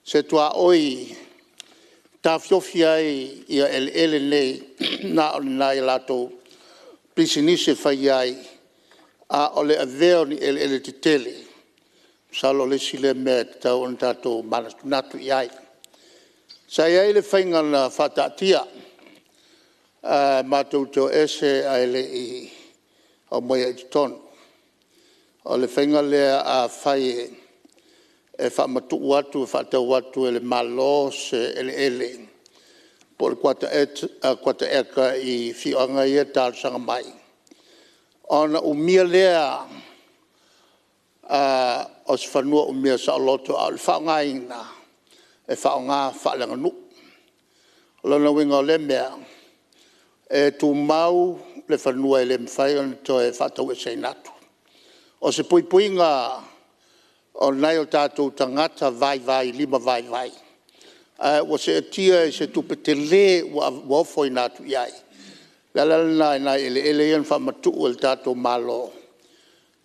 se tuaoi e taofiofi ai eleele nei na o ni nai a latou pisinisi e fai ai, a o le avea o ni eleele tetele, masalo o le isi lea mea e tatau ona tatou manatunatu i ai. Sa i ai le faiga na faataatia matou te o ese ae le i aumaia i totonu. O le faiga lea afai e faamatuu atu e faatau atu e le Malo se eleele po o le kuata eka i afioaga ia e talosaga mai, ona umia lea o se fanua umia saoloto a o le faaaogaina e faaaoga faaleaganuu. O lona uiga o lea mea e tumau le fanua e le mafai ona toe faataueseina atu. O se puipuiga o nai o tatou tagata vaivai limavaivai ae ua seetia i se tupe tele ua ofoina atu i ai. O le ala lena i nai eleele ia na faamatuu e le tatou Malo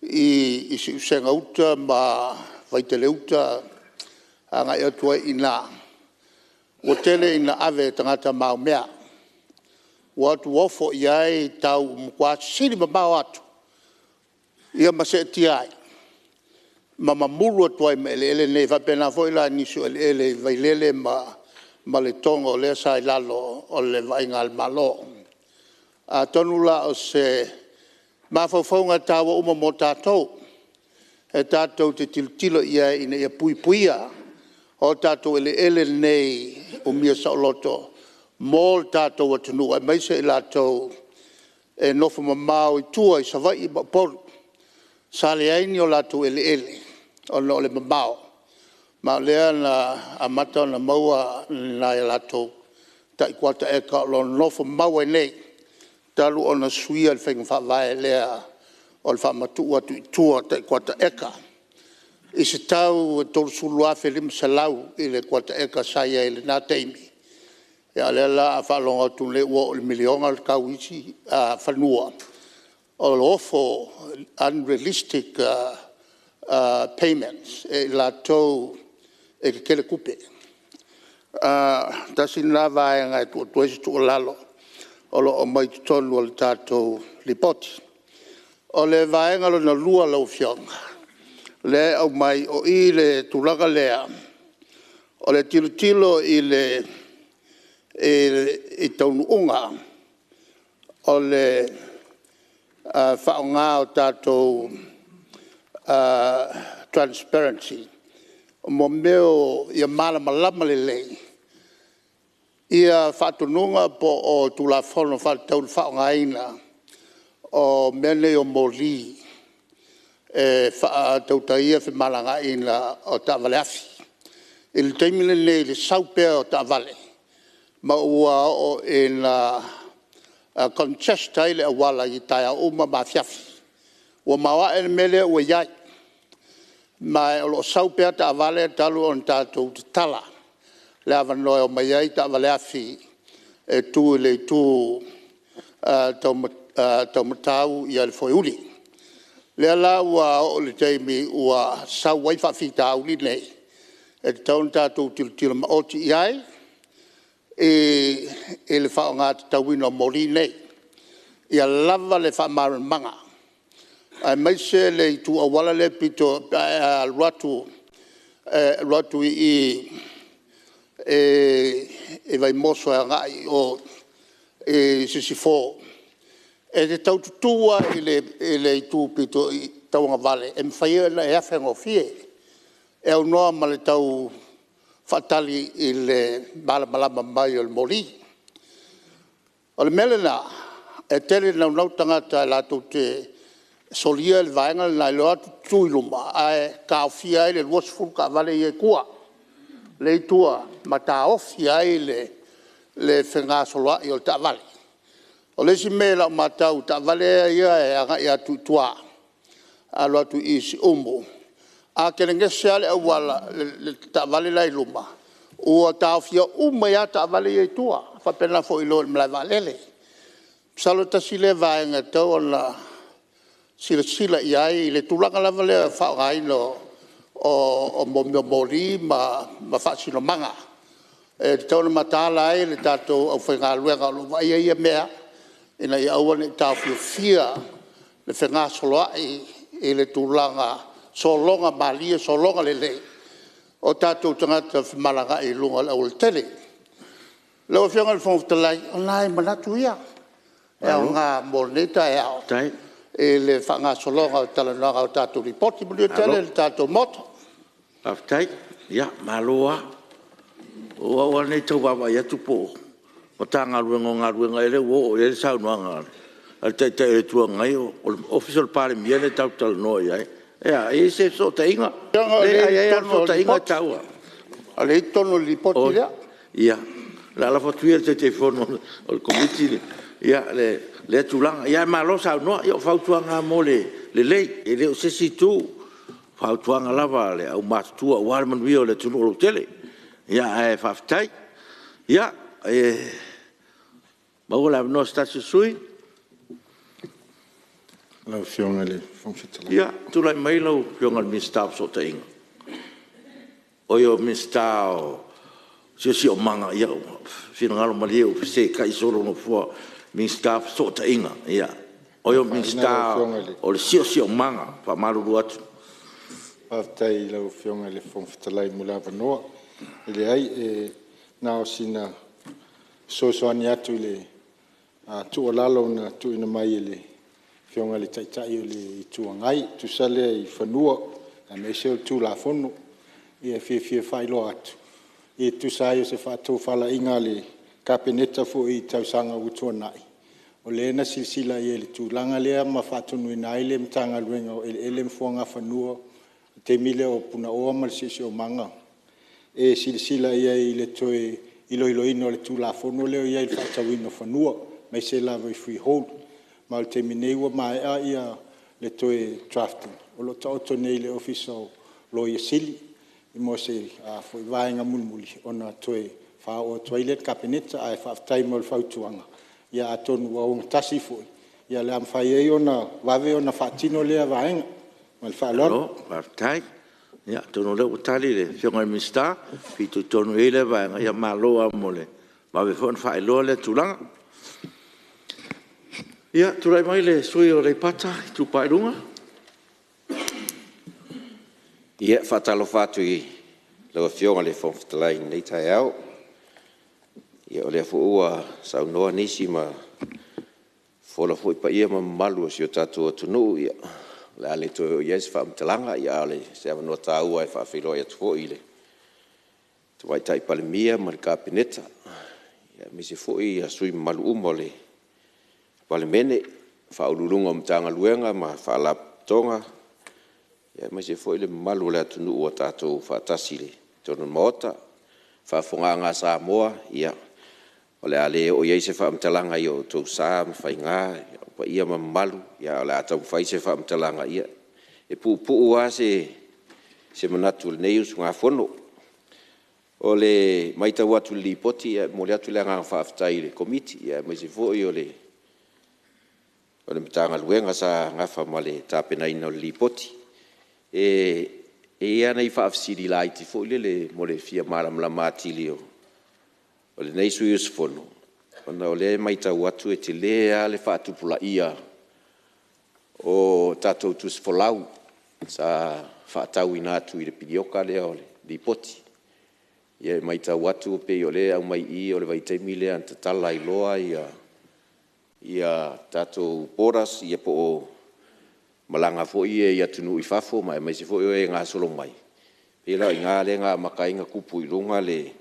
i Siusega Uta ma Vaitele Uta agai atu ai i ina, ua tele ina ave e tagata maomea. Ua o atu ua ofo i ai tau ua matua sili mamao atu ia ma seetia ai ma mamulu atu ai ma eleele nei. E faapena foi la i nisi o eleele i Vailele ma Letogo lea sa i lalo o le vaaiga a le Malo. Atonu la o se mafaufauga taua uma mo tatou e tatou te tilotilo i ai ina ia puipuia o tatou eleele nei umia saoloto mo le tatou atunuu aemaise i latou e nofo mamao i tua i Savaii ma Upolu sa leai ni o latou eleele ona o le mamao, ma o lea na amata ona maua ni nai a latou tai kuata eka o lo o nofo mau ai nei talu ona suia le faiga faavae lea o le faamatuu atu i tua o tai kuata eka i se tau e $30,500 i le kuata eka sa i ai i lena taimi. A o lea la a faalogo atu nei ua oo i le $1 miliona le tau o isi fanua, o lo o ofo, unrealistic payments e i latou e tetele tupe. Tasi lena vaega e tuu atu ai se tuualalo o lo o aumai i totonu o le tatou Lipoti. O le vaega lona lua lau Afioga lea e aumai, o i i le tulaga lea o le tilotilo i taunuuga o le faaaoga o tatou transparency mo mea ia malamalama lelei faatonuga po o Tulafono faatatau i le faaaogaina o mea nei o moli e faatautaia femalagaaiga o taavale afi. I le taimi lenei i le sau pea o taavale ma ua oo ina congest ai le auala i taeao uma ma afiafi. Ua maoae le mea lea ua i ai ma o lo o sau pea taavale talu ona tatou tatala le avanoa e omai ai taavale afi e tu i le itu tau Matau le foeuli. O lea la ua oo i le taimi ua sau ai faafitauli nei e tatau ona tatou tilotilo maoti i ai i le faaaoga tatauina o moli nei, ia lava le faamalamalamaga aemaise le itu auala lea e pito pe a e alu atu i Vaimoso e agai i o i Sisifo, e te tau tutu lava i le itu pito tauagavale e mafai ai ona e afe gofie, e aunoa ma le tau faatali i le malamalama mai o le moli. O le mea lena e tele ina naunau tagata latou te solia le vaega lena i le o atu tutu i luma ae taofia ai le 20 taavale ia e i tua, lea e i tua ma taofi ai le fegasoloai o taavale. O le isi mea i lau maitau i taavale ia e agai atu i tua alu atu i Siumu, a telegese lava le auala i le taavale la e i luma ua taofia uma ai lava taavale ia e i tua. E faapena foi i le malae vaalele. Masalo tasi lea vaega e tatau ona silasila i ai i le tulaga lava lea o le faaaogaina o mea o moli ma faasinomaga. E tatau ona mataala ai le tatou aufaigaluega o lo o vaaia ia mea ina ia aua ne i taofiofia le fegasoloai i le tulaga sologa malie sologa lelei o tatou tagata femalagaai i luga o le aualatele. Lau Afioga i le Fofoga Fetalai, o nai manatu ia e aoga mo lenei taeao i le faagasologa o le talanoaga o tatou Lipoti. Manuia tele le tatou Maota. Faafetai. Ia, malo lava. O au lava lenei e tau vaavaai atu po o le Matagaluega o Galuega ea lea ua oo i ai le saunoaga a le Taitai o le Itu Agai, o le Ofisa o le Palemia lea tatou te talanoa i ai. E a, e i ai se fesootaiga? Leai a i ai lava le fesootaiga e taua. O lea e i totonu o le Lipoti lea. Ia, o le a lafo atu ia i le Taitaifono o le Komiti lea tulaga. Ae malo saunoa. Ia o fautuaga lava mo le lelei, e le o se isi itu, o fautuaga lava a le aumatutua aua le manuia o le atunuu lautele. Ae faafetai. Ia, maua le avanoa o se tasi o sui usufono. Ia, tulai mai lau Afioga i le Minisita o Fesootaiga, oi le Minisita o le Siosiomaga. Ia finagalo malie ua fesetai solo le Nofoa Minisita o Fesootaiga, o oe o le Minisita o le Siosiomaga, faamalulu atu. Faafetai i lau Afioga i le Fofoga Fetalai mo le avanoa. E leai e na o sina fesoasoani atu i le tuualalo na tuuina mai e le Afioga i le Taitai o le Itu Agai e tusa lea i fanua aemaise o le Tulafono. E fiafia e faailoa atu e tusa ai o se faatofalaiga a le Kapeneta foi i tausaga ua tuanai, o lea na silasila i ai i le tulaga lea ma faatonuina ai le Matagaluega o Eleele ma Fuagafanua i le taimi lea o Punaoa ma le Siosiomaga, e silasila i ai i le toe iloiloina o le Tulafono lea e i ai i le faatauina o fanua aemaise lava i freehold. Ma o le taimi nei ua maea le toe draft ina o lo o taoto nei i le Ofisa o le Loia Sili mo se vaega mulimuli ona toe faaoo atu ai lea i le Kapeneta. Ae faafetai mo le fautuaga atonu ua ogatasi foi o le a mafai ai ona vave ona faatino lea vaega. Ma le faaaloalo. Malo faafetai. Ia atonu o lea ua tali le Afioga i le Minisita e fitoitonu i ai lea vaega, ia malo lava mo le vave foi ona faailoa lea tulaga. Ia tulai mai le sui usufono mo Aleipata Itupa i Luga. Ia e faatalofa atu i lau Afioga i le Fofoga Fetalai i lenei taeao. O lea foi ua saunoa nisi ma fofola foi paia ma mamalu o si o tatou atunuu, ia o le a le toe oo i ai se faamatalaga, a o se avanoa taua e faafeiloai atu foi i le Tamaitai Palemia ma le Kapeneta, aemaise foi sui usufono mamalu uma o le Palemene, Ofisa Sili o Pulega o Matagaluega ma Faalapotopotoga, aemaise foi le mamalu o le atunuu ua tatou faatasi i totonu o le Maota. Le faafofogaaga a Samoa, ia o le a le oo i ai se faamatalaga i o outou sa ma faiga, o paia ma mamalu, ae o le a taumafai se faamatalaga e puupuu lava se manatu o lenei usugafono. O le matau atu i le Lipoti, e momoli atu le agaga faafetai i le Komiti aemaise foi o le Matagaluega sa nafa ma le tapenaina o le Lipoti. E i ai lava nai faafesili laiti foi lele mo le fia malamalama atili o lenei sui usufono, ona o lea e matau atu e tele lava le faatupulaia o tatou tusi folau sa faatauina atu i le piriota lea o le Lipoti. E matau atu pei o lea e aumai i i o le vaitaimi lea na tatala ai loa tatou borders po o malaga foi ia i atunuu i fafo aemaise foi o e gasolo mai, pei la o i ina lea na amata ai ona tupu i luga le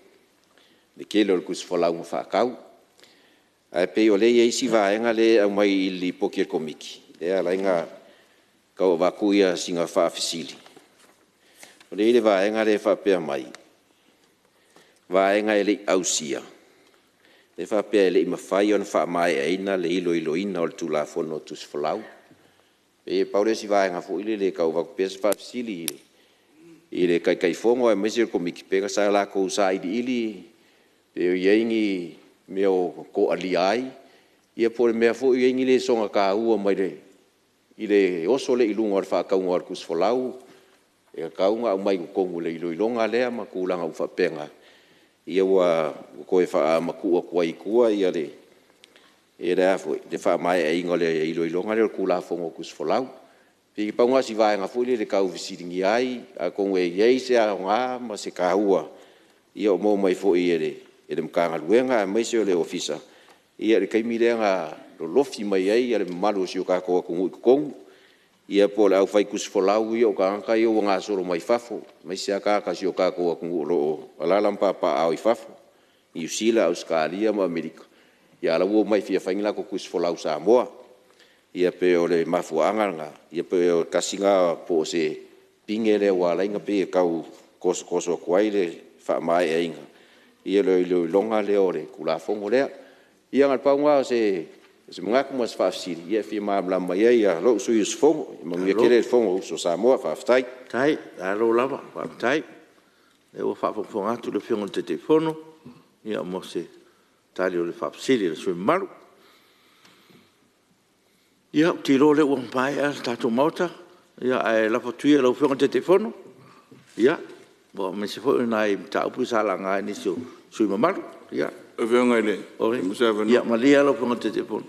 tele o le tusi folau na faatau. Ae pei o lea e i ai isi vaega lea e aumai i le Lipoti a le Komiti lea e ala ai ona tau avatu sina faafesili. O lea e i ai le vaega lea e faapea mai, vaega e le i ausia, lea e faapea e le i mafai ona faamaeaina le iloiloina o le Tulafono o Tusi Folau. E pei na pau lea o si vaega foi lele e tau avatu pea si faafesili i le Taitaifono aemaise o le Komiti, pe sa latou sailiili pe o i ai ni mea o toalia ai, ia po o le mea foi o i ai ni lesona taua mai le oso lea i luga o le faatauga o le tusi folau e tatau ona aumai i totonu o le iloiloga lea ma tulaga uma faapena, ina ua toe faamatuu atu ai i tua le faamaeaina o le iloiloga lea o le Tulafono o Tusi Folau. E pei na pau lena o si vaega foi lele e tau fesiligia ai, atonu e i ai se aoga ma se taua o maua mai foi e le Matagaluega aemaise o le Ofisa i le taimi lea na lolofi mai ai le mamalu o si o tatou atunuu i totonu, ia po o le aufai tusi folau ia o tagata ia ua gasolo mai fafo, aemaise lava tagata o si o tatou atunuu o lo o alaala ma papaaao i fafo, Niu Sila, Ausetalia ma Amerika, a o la e ua omai e fia fai ni latou tusi folau i Samoa. Ia pei o le mafuaaga lena, ia pei o le tasi lena po o se pine lea ua ala ai ona pei e tau tosotoso atu ai le faamaeaina o le iloiloga lea o le Tulafono lea. Ia na o le pau lena o se manatu ma se faafesili e fia malamalama ai lou sui usufono. Ia manuia tele le Fonousu a Samoa. Faafetai. Faafetai. Malo lava faafetai. O lea ua faafogafoga atu le Afioga i le Taitaifono mo se tali o le faafesili a le sui usufono mamalu. Ia, ou te iloa o lea ua maea le tatou Maota, ae lafo atu ia i lau Afioga i le Taitaifono, aemaise foi o nai mataupu sa laga e nisi o sui usufono mamalu. Ia Ia malie lau Afioga i le Taitaifono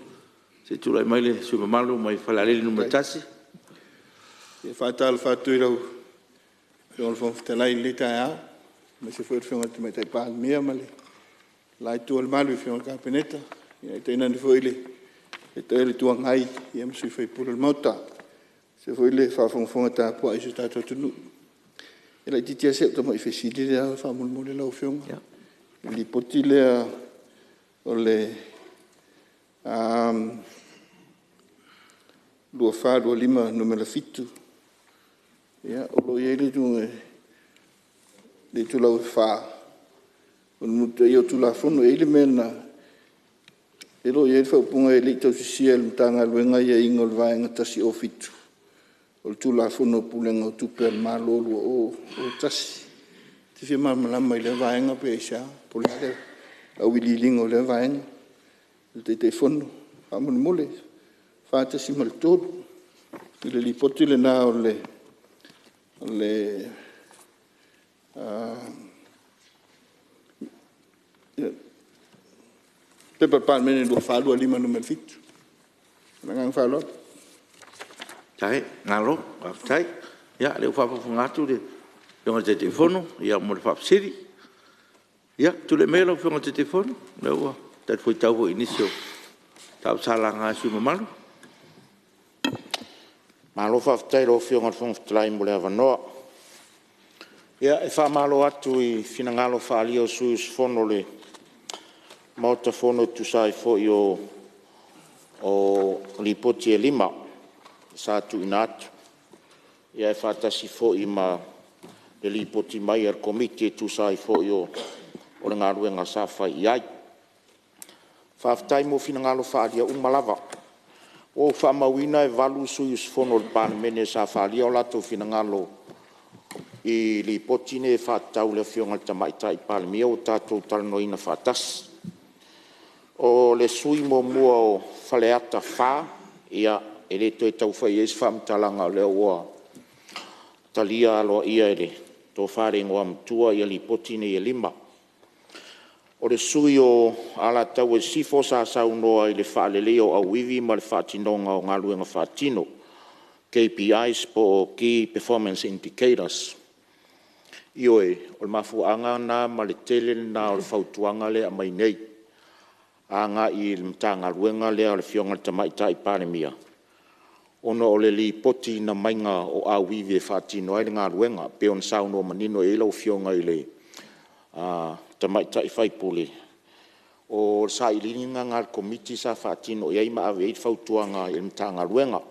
se i tulai mai le sui usufono mamalu mai Falealili 1. E faatalofa atu i lau Afioga i le Fofoga Fetalai i lenei taeao, aemaise foi le Afioga i le Tamaitai Palemia ma le la itu o le malu i Afioga i le Kapeneta, ae tainane foi le Taitai o le Itu Agai ma sui usufono o le Maota, aemaise foi le faafogafoga tapuai a si o tatou atunuu. E laitiiti lava si au tamai fesili lea faamolemole lau Afioga. I le Lipoti lea o le 2425 Nu.7 o lo o i ai le itulau e 4 o le mulimulitaia o Tulafono. E i ai le mea na… e le o i ai le faaupuga e le i tausisia e le Matagaluega aiaiga o le Vaega 107 o le Tulafono o Pulega o Tupe a le Malo 2001. Ou te fia malamalama i lea vaega pe aisea, po o le a le auiliiliga o lea vaega e le Taitaifono faamolemole. 4.3 i le Lipoti lena o le P.P.2024/2025 Nu.7. Ma le agaga faaaloalo. Malo faafetai. Ia lea ua faafogafoga atu le Afioga i le Taitaifono mo le faafesili. Ia tulai maia lau Afioga i le Taitaifono o lea ua talifuaitau foi i nisi o mataupu sa laga e sui usufono mamalu. Malo faafetai i lau Afioga i le Fofoga Fetalai mo le avanoa. Ia, e faamalo atu i finagalo faaalia o sui usufono o le Maota Fono e tusa ai foi o Lipoti e 5 sa tuuina atu, ae faatasi foi ma le Lipoti mai a le Komiti e tusa ai foi o le galuega sa fai i ai. Faafetai mo finagalo faaalia uma lava. Ua ou faamauina e 8 sui usufono o le Palemene sa faaalia o latou finagalo i Lipoti nei e faatatau i le Afioga i le Tamaitai Palemia ua tatou talanoaina faatasi. O le sui usufono muamua o Faleata 4, ia e le toe tau fai i ai se faamatalaga o lea ua talia aloaia e le Tofa i le Igoamatua Lipoti nei e 5. O le sui usufono o Alataua i Sisifo sa saunoa i le faaleleia o auivi ma le faatinoga o galuega faatino, KPIs po o Key Performance Indicators. Ioe, o le mafuaaga lena ma le tele lena o le fautuaga lea e aumai nei agai i le Matagaluega lea a le Afioga i le Tamaitai Palemia ona o le lipotiina mai o auivi e faatino ai le galuega, e pei ona saunoa manino i ai lau Afioga i le Tamaitai sui usufono. O le sailiiliga lena a le Komiti sa faatino i ai ma ave i ai le fautuaga i le Matagaluega. E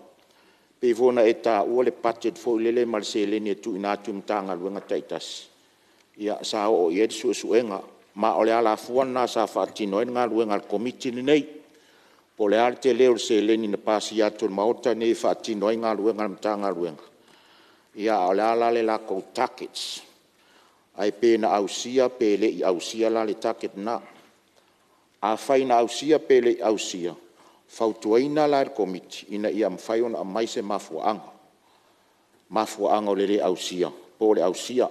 pei foi ona e taua le budget foi lele ma le seleni e tuuina atu i Matagaluega taitasi, ia sa oo i ai le suesuega ma o le alafua lena sa faatino ai le galuega a le Komiti lenei. Po o le a le tele o le seleni na pasia atu e le Maota lenei e faatino ai galuega a le Matagaluega, a o le a la le latou targets, ae pe na ausia pe le i ausia la le target lena. Afai na ausia pe le i ausia, e fautuaina la e le Komiti ina ia mafai ona aumai se mafuaaga, mafuaaga o le le ausia po o le ausia.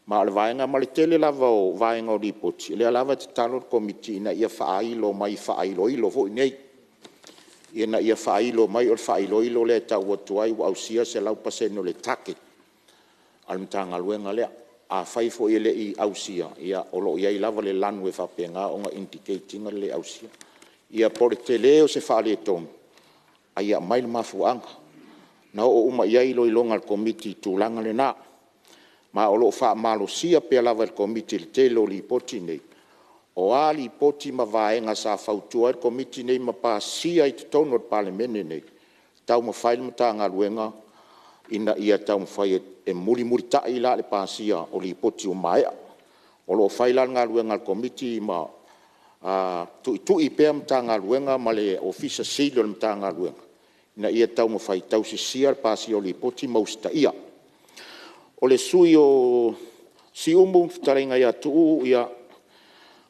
Ma o le vaega ma le tele lava o vaega o Lipoti, o lea lava e tatalo le Komiti ina ia faailo mai faailoilo foi nei, ina ia faailo mai o le faailoilo lea e tau atu ai ua ausia le 100% o le target a le Matagaluega lea. Afai foi e le i ausia, ia o lo o i ai lava le lanu e faapena ona indicate ina le le ausia. Ia po o le tele o se faaletonu, a ia aumai le mafuaaga. Na oo uma i ai iloiloga a le Komiti i le tulaga lena, ma o lo o faamalosia pea lava e le Komiti i le tele o Lipoti nei, o a Lipoti ma vaega sa fautua ai le Komiti lenei ma pasia i totonu o le Palemene lenei, taumafai le Matagaluega ina ia taumafai e mulimulitai la le pasia o Lipoti ua maea. O lo o fai la le galuega a le Komiti ma tuitui pea Matagaluega ma le Ofisa Sili o le Matagaluega ina ia taumafai e tausisia le pasia o Lipoti ma usitaia. O le sui usufono o Siumu le fetalaiga ia Tuuu, ia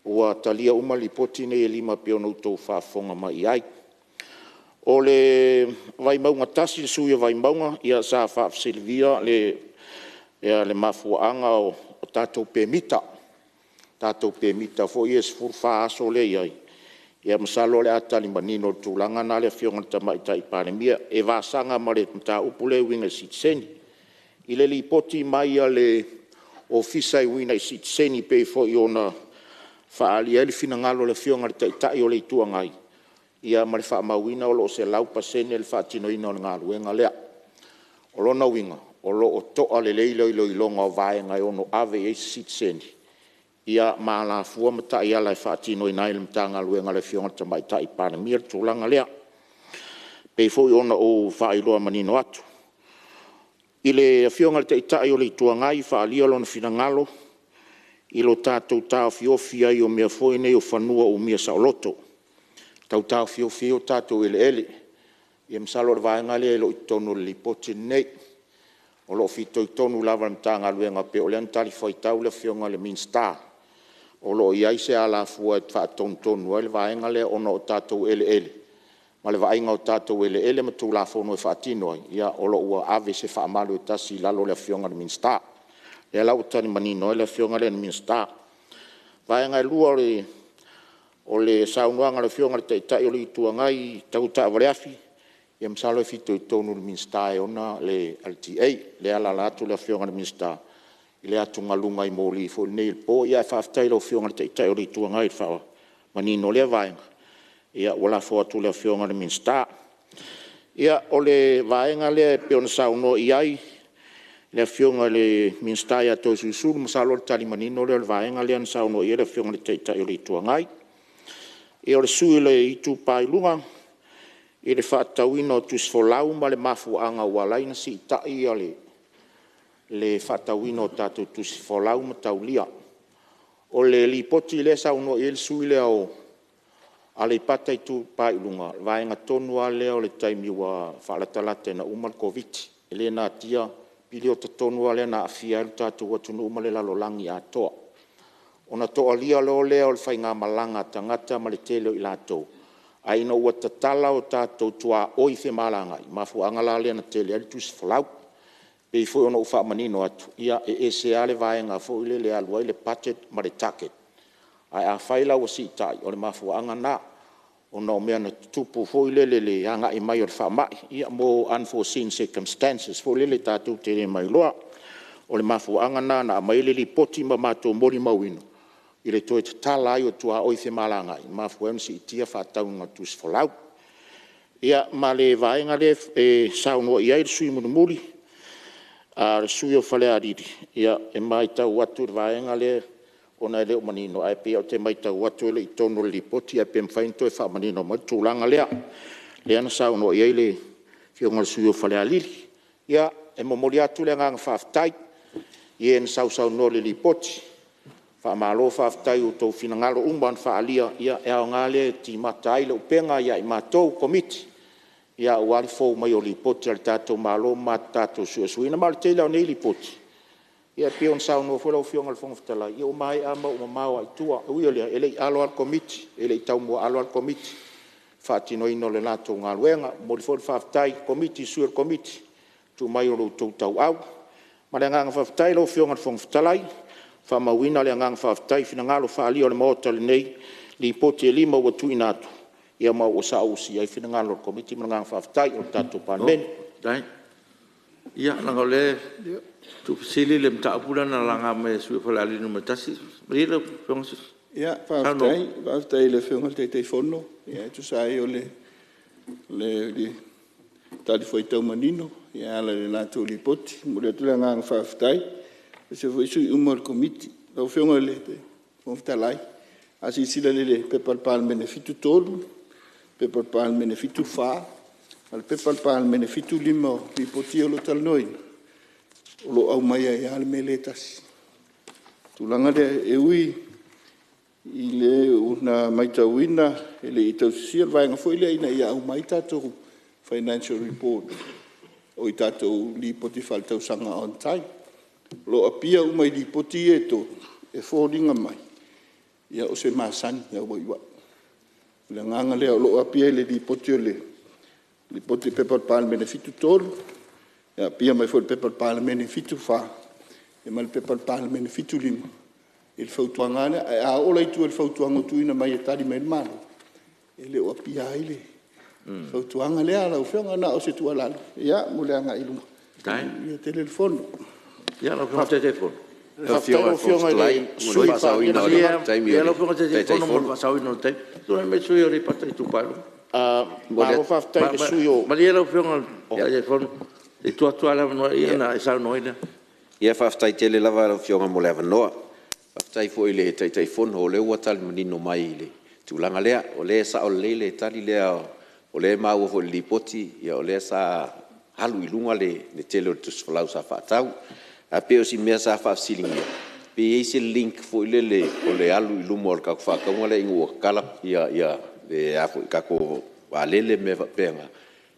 ua talia uma Lipoti nei e 5 e pei ona outou faafofoga mai i ai. O le Vaimauga 1, le sui usufono o Vaimauga, ia sa faafesiligia le mafuaaga o tatou pemita. tatou pemita foi ia e 14 aso lea e i ai, ia masalo o le a tali manino i le tulaga lena le Afioga i le Tamaitai Palemia, e vasaga ma le mataupu lea e uiga i sitiseni. I le lipoti mai a le Ofisa e uiga i sitiseni pei foi ona faaalia ai le finagalo o le Afioga i le Taitai o le Itu Agai, ia ma le faamauina o lo o 100% le faatinoina o le galuega lea. O lona uiga, o lo o to'a lelei le iloiloga o vaega e ono ave i ai se sitiseni, ia ma alafua ma taiala e faatinoina ai e le Matagaluega a le Afioga i le Tamaitai Palemia le tulaga lea, e pei foi ona ou faailoa manino atu. I le Afioga i le Taitai o le Itu Agai, faaalia lona finagalo i lo tatou taofiofi ai o mea foi nei o fanua umia saoloto, tau taofiofi ai o tatou eleele. Ia masalo o le vaega lea e le o i totonu o le Lipoti lenei. O lo o fitoitonu lava i le Matagaluega pei o lea na talifuaitau le Afioga i le Minisita, o lo o i ai se alafua e faatonutonu ai le vaega lea ona o tatou eleele ma le vaaiga o tatou eleele ma Tulafono e faatino ai, ia o lo o ua ave se faamalu e tasi i lalo o le Afioga i le Minisita. O lea la ua tali manino ai le Afioga lea i le Minisita. Vaega e 2 o le saunoaga a le Afioga i le Taitai o le Itu Agai tau taavaleafi, ia masalo e fitoitonu i le Minisita e ona le LTA, lea e alaala atu le Afioga i le Minisita i le atugaluga i moli foi nei i le po. Ae faafetai i lau Afioga i le Taitai o le Itu Agai i le faamanino o lea vaega, ua lafo atu i le Afioga i le Minisita. Ia, o le vaega lea e pei ona saunoa i ai le Afioga i le Minisita ia Toeolesulusulu, masalo o le tali manino lea o le vaega lea na saunoa i ai le Afioga i le Taitai o le Itu Agai. Ia o le sui usufono o le Itupa i Luga i le faatatauina o tusi folau ma le mafuaaga ua ala ai ona siitai le faatauina o tatou tusi folau ma taulia. O le Lipoti lea e saunoa i ai le sui usufono lea o Aleipata Itupa i Luga, o le vaega tonu lava lea o le taimi ua faalatalata ina uma le Koviti-19. E le natia le piriota tonu lava lea na aafia ai le tatou atunuu ma le lalolagi atoa. Ona toalia loa lea o le faigamalaga a tagata ma le tele o i latou, ae ina ua tatala o tatou tuaoi femalagaai, mafuaaga la lea na tele ai le tusi folau. E pei foi ona ou faamanino atu, ia e ese lava le vaega foi lele e alu ai le budget ma le target. Ae afai la ua siitai, o le mafuaaga lena, ona o mea na tutupu foi lele i le agai mai o le faamai, ia mo unforeseen circumstances foi lele tatou te le mailoa. O le mafuaaga lena na aumai ai le lipoti ma matou molimauina i le toe tatala ai o tuaoi femalagaai, na mafua ai ona siitia le faatauina o tusi folau. Ia ma le vaega lea e saunoa i ai le sui usufono mulimuli, le sui usufono o Falealili, e matau atu i le vaega lea ona e le o manino, ae pei ou te matau atu e le i totonu o le Lipoti, ae pe mafai ona toe faamanino mai le tulaga lea, lea na saunoa i ai le Afioga i le sui usufono o Falealili. Ia, e momoli atu le agaga faafetai i e na sausaunoa i le Lipoti, faamalo faafetai i outou finagalo uma na faaalia, e aoga lea e timata ai le upega ia i matou o Komiti aua le fou mai o Lipoti a le tatou Malo ma tatou suesueina. Ma o le tele lava o nei Lipoti, e pei ona saunoa foi lau Afioga i le Fofoga Fetalai, ia ua maea ma ua mamao lava i tua. E ui o lea, e le i alo lava le Komiti, e le i taumuaalo lava le Komiti i le faatinoina o le latou galuega. E momoli foi le faafetai i le Komiti i sui o le Komiti i le tuu mai o lo outou tauau. Ma le agaga faafetai lau Afioga i le Fofoga Fetalai, ua faamauina le agaga faafetai i finagalo faaalia o le Maota i lenei Lipoti e 5 ua tuuina atu, ma ua saausi i ai finagalo o le Komiti. Ma le agaga faafetai o le tatou Palemene. Malo faafetai. Ia leaga o lea e tuufesili le mataupu lea na laga mai e le sui usufono mo Falealili 1. Malie lau Afioga saunoa. Faafetai i le Afioga i le Taitaifono e tusa ai o le talifuaitau manino e ala i le latou Lipoti. E momoli atu le agaga faafetai aemaise foi sui usufono uma o le Komiti. Lau Afioga i le Fofoga Fetalai, a silasila i le P.P.2023/2024 7, P.P.2023/2024 ma le P.P.2023/2025 o Lipoti ia o lo o talanoaina, o lo o aumai ai lava le mea lea e tasi. O le tulaga lea e ui i le na matauina e le i tausisia le vaega foi lea ina ia aumai tatou financial report oi tatou Lipoti Faaletausaga on time. O lo o appear uma i Lipoti ia e tolu e foliga mai o se masani auaiuai. O le agaga lea o lo o appear i le Lipoti a le P.P.2023/2024 e appear mai foi i le P.P.2023/2024 ma le P.P.2023/2025. i le fautuaga lava lea. Ae a oo la i tua i le fautuaga ua tuuina mai e tali mai ai le Malo, e le o apia ai le fautuaga lea lau Afioga. Na o se tuualalo mo le agai i luma, manuia tele le fono. Faafetai Faafetai tele lava i lau Afioga mo le avanoa. Faafetai foi i le Taitaifono o lea ua tali manino mai i le tulaga lea. O lea e sao lelei le tali lea, o lea e maua foi i le Lipoti o lea sa alu i luga le tele o le tusi folau sa faatau. Ae pei o si mea sa faafesiligia, pe i ai se link foi lele o le alu i luma o le tatou faatauga lea ina ua tatala tatou vaalele ma mea faapena,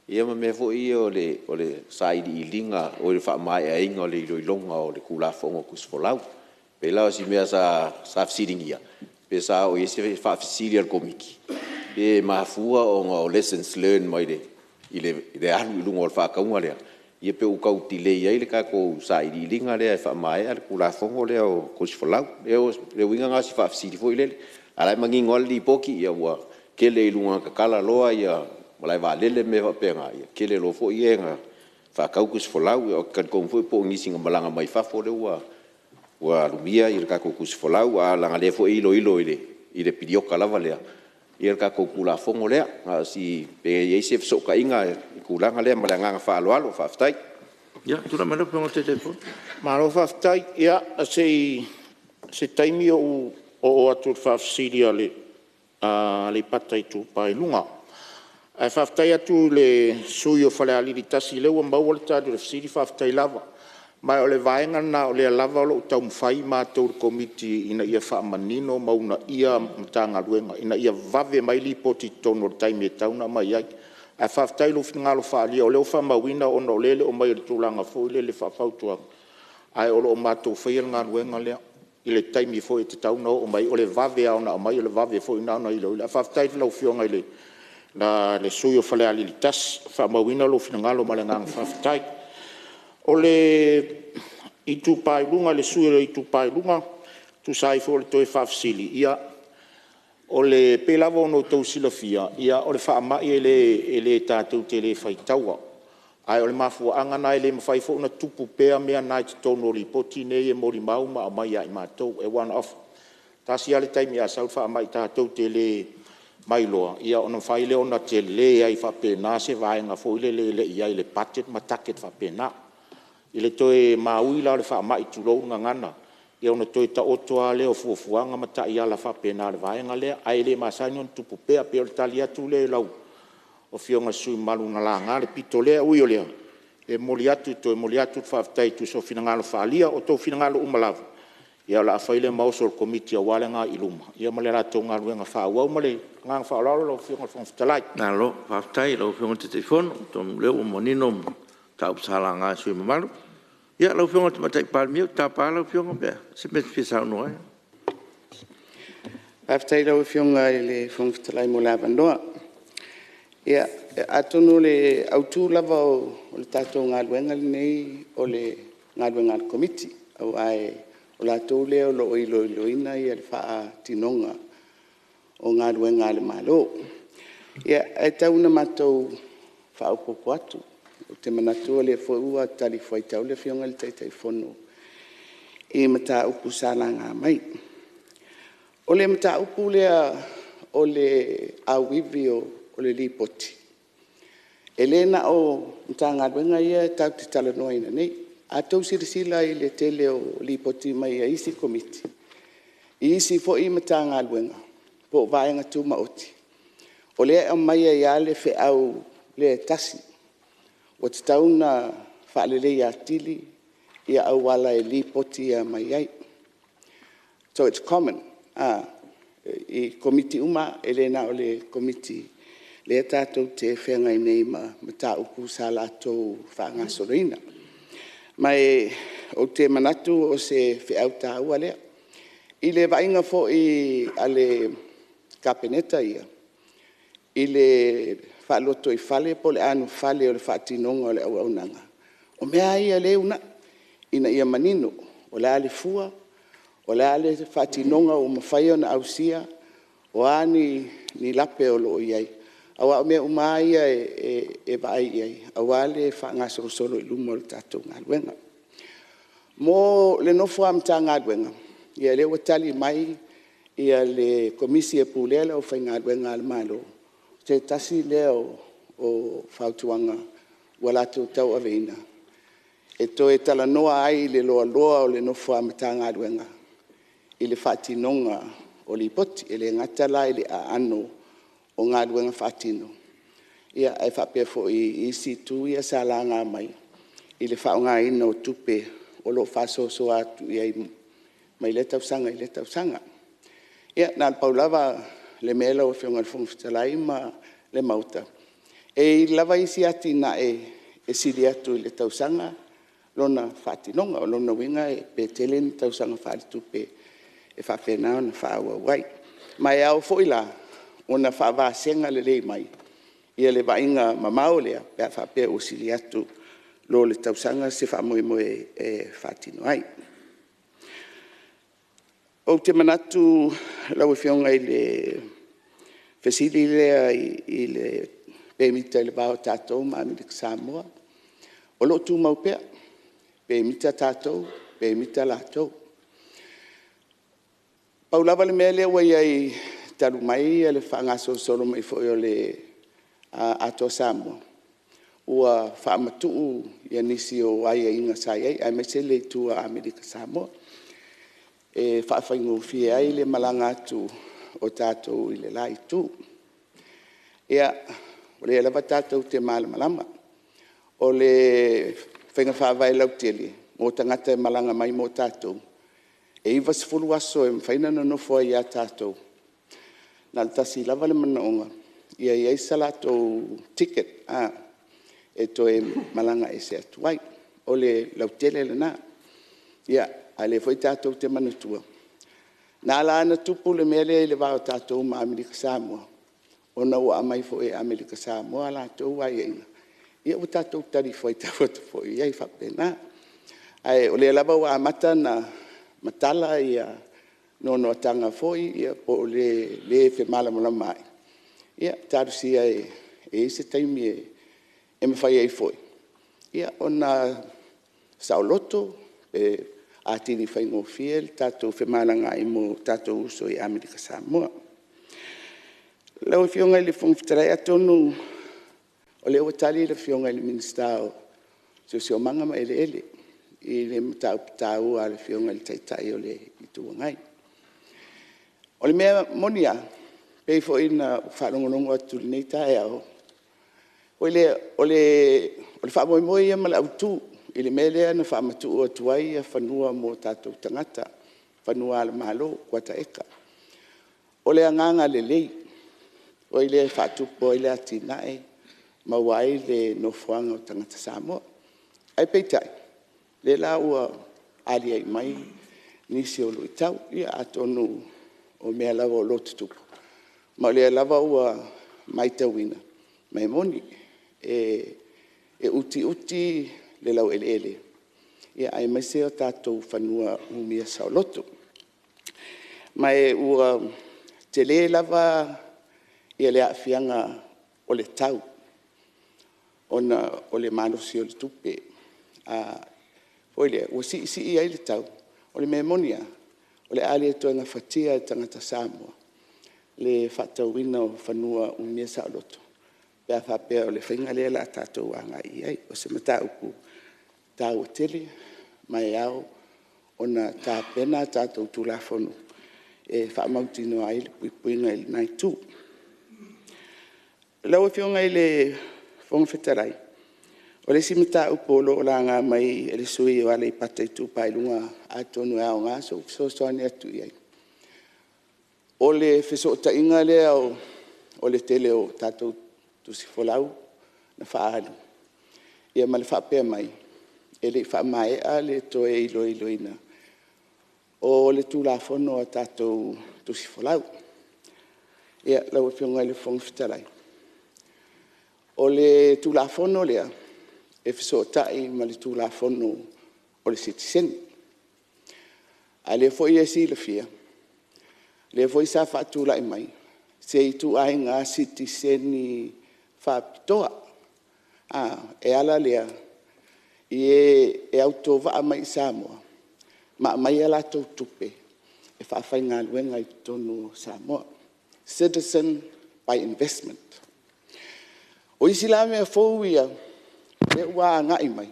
ia ma mea foi ia o le sailiiliga oi le faamaeaina o le iloiloga o le Tulafono o Tusi Folau. E pei la o si mea sa fesiligia, pe sa oo i ai se faafesili a le Komiti, pe mafua ona o lessons learned mai le alu i luga o le faatauga lea, ia pe ua tau delay ai le tatou sailiiliga lea e faamaea le Tulafono lea o Tusi Folau. O le uiga lena o si faafesili foi lele, a o la e manino lava le Lipoti ua tele i luga na tatala loa malaevaalele ma mea faapena, ia tele loa foi e na faatau tusi folau. Ia ou te talitonu foi po o nisi na malaga mai fafo lea ua alumia le tatou tusi folau, ae leaga o lea foi e iloilo i le piriota lava lea le tatou Tulafono lea. Na o si… pe i ai se fesootaiga i le tulaga lea ma le agaga faaaloalo. Faafetai. Ia, tulai mai lau Afioga i le Taitaifono. Malo faafetai. Ia se i… O se taimi ou oo atu i le faafesili a Aleipata Itupa i Luga. Ae faafetai atu i le sui usufono mo Falealili 1 o lea ua maua le tali o le fesili, faafetai lava. Ma o le vaega lena o lea lava o lo o taumafai matou i le Komiti ina ia faamanino ma uunaia Matagaluega ina ia vave mai Lipoti i totonu i le taimi e tatau ona aumai ai. Ae faafetai i lou finagalo faaalia o lea ua faamauina ona o lea e le o aumaia i le tulaga foi lele faa-fautuaga, ae o lo o matou faia le galuega lea i le taimi foi e tatau ona oo mai ai. O le vave lava ona aumai o le vave foi lena ona iloilo. Ae faafetai i lau Afioga i le sui usufono mo Falealili 1, ua faamauina lou finagalo ma le agaga faafetai. O le Itupa i Luga i le sui usufono o le Itupa i Luga e tusa ai foi o le toe faafesili, ia e pei lava ona outou silafia, o le faamai e tatou te le faitaua. Ae o le mafuaaga lena, e le mafai foi ona tupu pea mea na i totonu o Lipoti nei e molimau ma aumai ia i matou. Aua e tasi lava le taimi a sau le faamai tatou te le mailoa, ia ona mafai lea ona tele ai faapena se vaega foi lele e le i i ai i le budget ma target faapena. I le toe maui la o le faamai tulou le gagana, ia ona toe taoto lava lea o fuafuaga ma taiala faapena a le vaega lea, ae le masani ona tupu pea. E pei o le tali atu lea i lau Afioga i le sui usufono mamalu na laga le pito lea. Ui o lea, e toe momoli atu le faafetai e tusa o finagalo faaalia. O outou finagalo uma lava, ia o le a fai lea ma osO a le Komiti aua le agai i luma ma le latou galuega faaauau. Ma le agaga faaaloalo lau Afioga i le Fofoga Fetalai. Malo faafetai i lau Afioga i le Taitaifono, atonu o lea ua manino mataupu sa laga e sui usufono mamalu. Ia lau Afioga i le Tamaitai Palemia, ou te tapa lau Afioga pe a o se mea e te fia saunoa ai. Faafetai i lau Afioga i le Fofoga Fetalai mo le avanoa. Ia, atonu o le autu lava o le tatou galuega lenei o le galuega a le Komiti, aua o latou lea o lo o iloiloina le faatinoga o galuega a le Malo. Ae tau ina matou faaopoopo atu, ou te manatu o lea foi ua talifuaitau le Afioga i le Taitaifono i mataupu sa laga mai. O le mataupu lea o le auivi o le Lipoti, e le na o Matagaluega ia tatou te talanoaina nei. A outou silasila i le tele o Lipoti mai isi Komiti i isi foi Matagaluega po o Vaega Tumaoti, o lea e aumai ai lava le feau lea e tasi, ua tatau ona faaleleia atili auala e lipotiina mai ai. So its common i Komiti uma lava, e le na o le Komiti lea tatou te feagai nei ma mataupu sa latou faagasoloina. Ma ou te manatu o se feau taua lea. I le vaaiga foi a le Kapeneta ia i le faalotoifale po o le anofale o le faatinoga o le auaunaga, o mea lava ia o lea e uunai ina ia manino, o le a le fua, O le a le faatinoga ua mafai ona ausia? O a ni lape o lo o i ai? Aua o mea uma lava ia e vaai i ai aua le faagasolosolo i luma o le tatou galuega. Mo le nofo a Matagaluega, ia o lea ua tali mai le Komisi e Pulea le Aufaigaluega a le Malo, o se tasi lea o fautuaga ua latou tauaveina e toe talanoa ai i le loaloa o le nofo a Matagaluega i le faatinoga o Lipoti. E le gata la i le aano o galuega faatino, ae faapea foi i isi itu ia sa laga mai i le faaaogaina o tupe o lo o faasoasoa atu i ai mai lea tausaga i lea tausaga. Ia na o le pau lava le mea lau Afioga i le Fofoga Fetalai ma le Maota, e i ai lava isi atinae e sili atu i le tausaga lona faatinoga. O lona uiga pe tele ni tausaga faaletupe e faapena ona faaauau ai. Ma e ao foi la ona faavasega lelei mai le vaaiga mamao lea pe a faapea ua sili atu lo le tausaga se faamoemoe e faatino ai. Ou te manatu lau Afioga i le fesili lea i le pemita i le va o tatou ma Amerika Samoa, o lo o tumau pea, pemita tatou, pemita latou. Pau lava le mea lea ua i ai talu mai le faagasolosolo mai foi o le Atoa Samoa, ua faamatuu nisi o aiaiga sa i ai aemaise le itu a Amerika Samoa e faafaigofie ai le malaga atu o tatou i le la itu. Ia, o lea lava tatou te malamalama, o le faiga faavae lautele mo tagata e malaga mai mo tatou, e 90 aso e mafai ona nonofo ai ia tatou, na o le tasi lava le manaoga, ia i ai se latou ticket e toe malaga ese atu ai. O le lautele lena. A o lea foi tatou te manatua, na ala ona tupu le mea lea i le va o tatou ma Amerika Samoa, ona ua aumai foi e Amerika Samoa a latou aiaiga, ia ua tatou talifuaitau atu foi i ai faapena. Ae o lea lava ua amata ona matala noanoatga foi po o le femalamalamaai, ia talosia e i ai se taimi e mafai ai foi ona saoloto ma atili faigofie le tatou femalagaai mo tatou uso i Amerika Samoa. Lau Afioga i le Fofoga Fetalai, atonu o lea ua tali le Afioga i le Minisita o le Siosiomaga ma Eleele i le mataupu taua a le Afioga i le Taitai o le Itu Agai. O le mea moni lava, e pei foi ona ou faalogologo atu i lenei taeao, o le faamoemoe ia ma le autu i le mea lea na faamatuu atu ai fanua mo tatou tagata, fanua a le Malo, kuata eka. O le agaga lelei lea e faatupu ai le atinae, maua ai le nofoaga o tagata Samoa. Ae peitai, o lea la ua aliae mai nisi o luitau. Ia atonu o mea lava o lo o tutupu, ma o lea lava ua matauina, ma e moni, e utiuti le laueleele aemaise o tatou fanua umia saoloto. Ma ua tele lava le aafiaga o le tau ona o le malosi o le tupe foi lea ua siisii ai le tau. O le mea moni lava, o le a le toe gafatia e tagata Samoa le faatauina o fanua umia saoloto pe a faapea o le faiga lea o le a tatou agai i ai. O se mataupu taua tele ma e ao ona tapena a tatou Tulafono e faamautinoa ai le puipuiga i lena itu. Lau Afioga i le Fofoga Fetalai, o le isi mataupu o lo o laga mai e le sui usufono mo Aleipata Itupa i Luga, atonu e aoga so'u fesoasoani atu i ai, o le fesootaiga lea o le tele o tatou tusi folau na faaalu ma le faapea mai e le i faamaea le toe iloiloina o le Tulafono a tatou tusi folau. Lau Afioga i le Fofoga Fetalai, o le Tulafono lea e fesootai ma le Tulafono o le Sitiseni. A o lea foi e silafia, o lea foi sa faatulai mai se ituaiga sitiseni faapitoa e ala lea i e e autovaa mai i Samoa ma aumai a latou tupe e faafaigaluega i totonu o Samoa, citizen by investment. O isi la mea fou ia lea ua agai mai,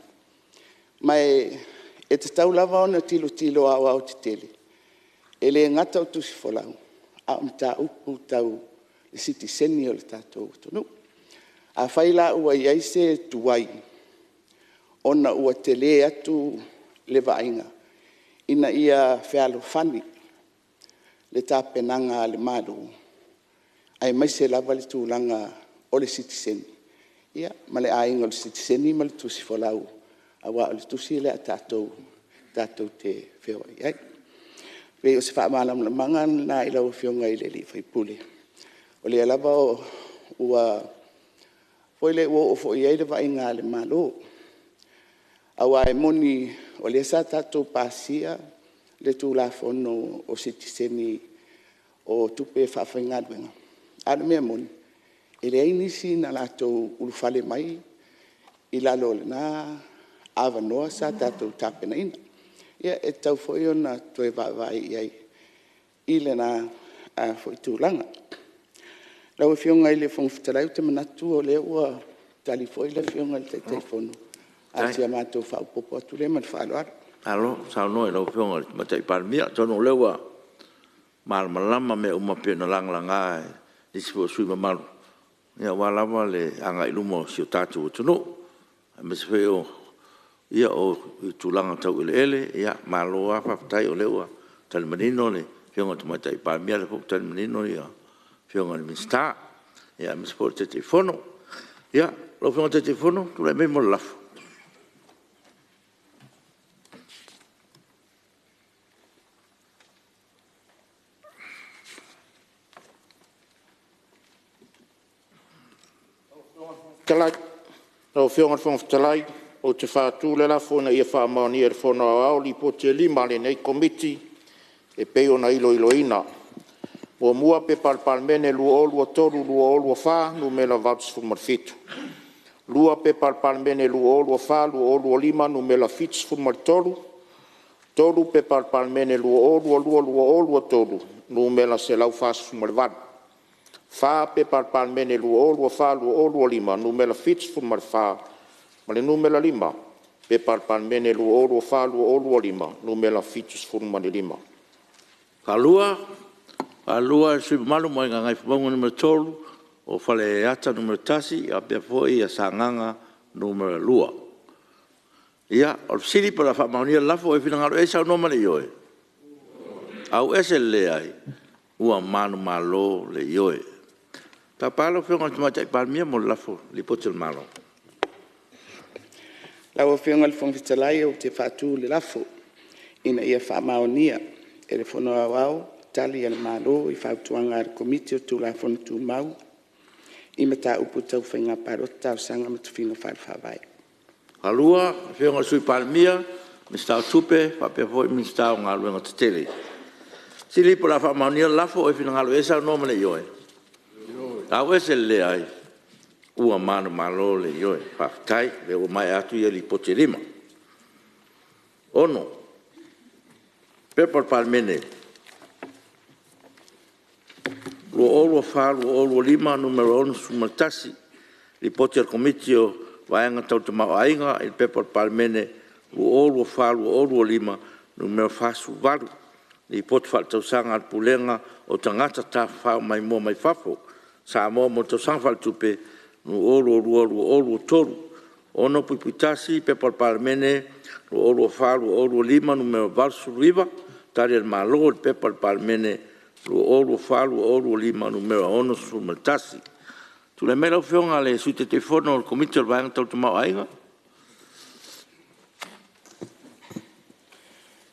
ma e tatau lava ona tilotilo aoaotetele, e le gata o tusifolau, a o mataupu tau sitiseni a le tatou atunuu. Afai la ua i ai se tuai ona ua tele atu le vaaiga ina ia fealofani le tapenaga a le Malo, aemaise lava le tulaga o le sitiseni, ia ma le aiga o le sitiseni ma le tusifolau, aua o le tusi lea a tatou tatou te feoai ai. E pei o se faamalamalamaga lena i lau Afioga i le sui usufono, o lea lava ua oo foi i ai le vaaiga a le Malo. Aua e moni o lea sa tatou pasia le Tulafono o Sitiseni o tupe faafaigaluega, a o le mea moni, e leai nisi na latou ulufale mai i lalo o lena avanoa sa tatou tapenaina. Ia, e tatau foi ona toe vaavaai i ai i lena foi tulaga. Lau Afioga i le Fofoga Fetalai, ou te manatu o lea ua tali foi le Afioga i le Taitaifono, a o si a matou faaopoopo atu lea ma le faaaloalo. Malo saunoa i lau Afioga i le Tamaitai Palemia. Atonu o lea ua malamalama mea uma pei ona lagalaga e nisi foi o sui usufono mamalu aua lava le agai i luma o si o tatou atunuu, aemaise foi o tulaga tau eleele. Malo lava faafetai o lea ua tali manino le Afioga i le Tamaitai Palemia, o lea foi ua tali manino le Afioga i le Minisita, aemaise foi o le Taitaifono. Ia, lau Afioga i le Taitaifono, tulai mai mo le lafo. Lau Afioga i le Fofoga Fetalai, ou te faatu le lafo, Ina ia faamaonia e le Fono Aoao Lipoti e lua a lenei Komiti e pei ona iloiloina. 1. P.P.2023/2024 Nu.87, 2. P.P.2023/2024 Nu.73, 3. P.P.2022/2023 Nu.148, 4. P.P.2024/2025 Nu.74 ma le F5. P.P.2024/2025 Nu.75. Faaluae le sui usufono mamalu mai Gagaifomauga 3, o Faleata 1 faapea foi Sagaga 2. Ia, o le fesili po o le a faamaonia le lafo. O e finagalo i ai e saunoa ma le ioe. Auese le leai. Ua manumalo le Ioe. Tapa lau Afioga i le Tamaitai Palemia mo le lafo o le Lipoti a le Malo. Lau Afioga i le Fofoga Fetalai ou te faatu le lafo, Ina ia faamaonia e le Fono Aoao Tali a le Malo i Fautuaga a le Komiti o Tulafono Tumau i Mataupu Tau Faiga Palota, Talosaga ma Tofiga Faale-Faavae. Faaluae le Afioga i le Sui Palemia, Minisita o Tupe faapea foi le Minisita o Galuega Tetele. O le fesili po o le a faamaonia le lafo. O ai e finagalo i ai e saunoa ma le ioe. Auese le leai. Ua manumalo le Ioe. Faafetai o lea ua maea atu ia Lipoti e lua. 6. P.P.2024/2025 Nu.61, Lipoti a le Komiti o le Vaega Tau le Tamaoaiga i le Pepa a le Palemene 2024/2025 Nu.48, Lipoti Faaletausaga a le Pulega o Tagata Tafafao Maimoa mai Fafo a Samoa mo le Tausaga Faaletupe 2022/2023. 6.1 P.P.2024/2025 Nu.89, Tali a le Malo i le Pepa a le Palemene 2024/2025 Nu.61. Tulai mai lau Afioga i le Sui Taitaifono o le Komiti o le Vaega Tau le Tamaoaiga.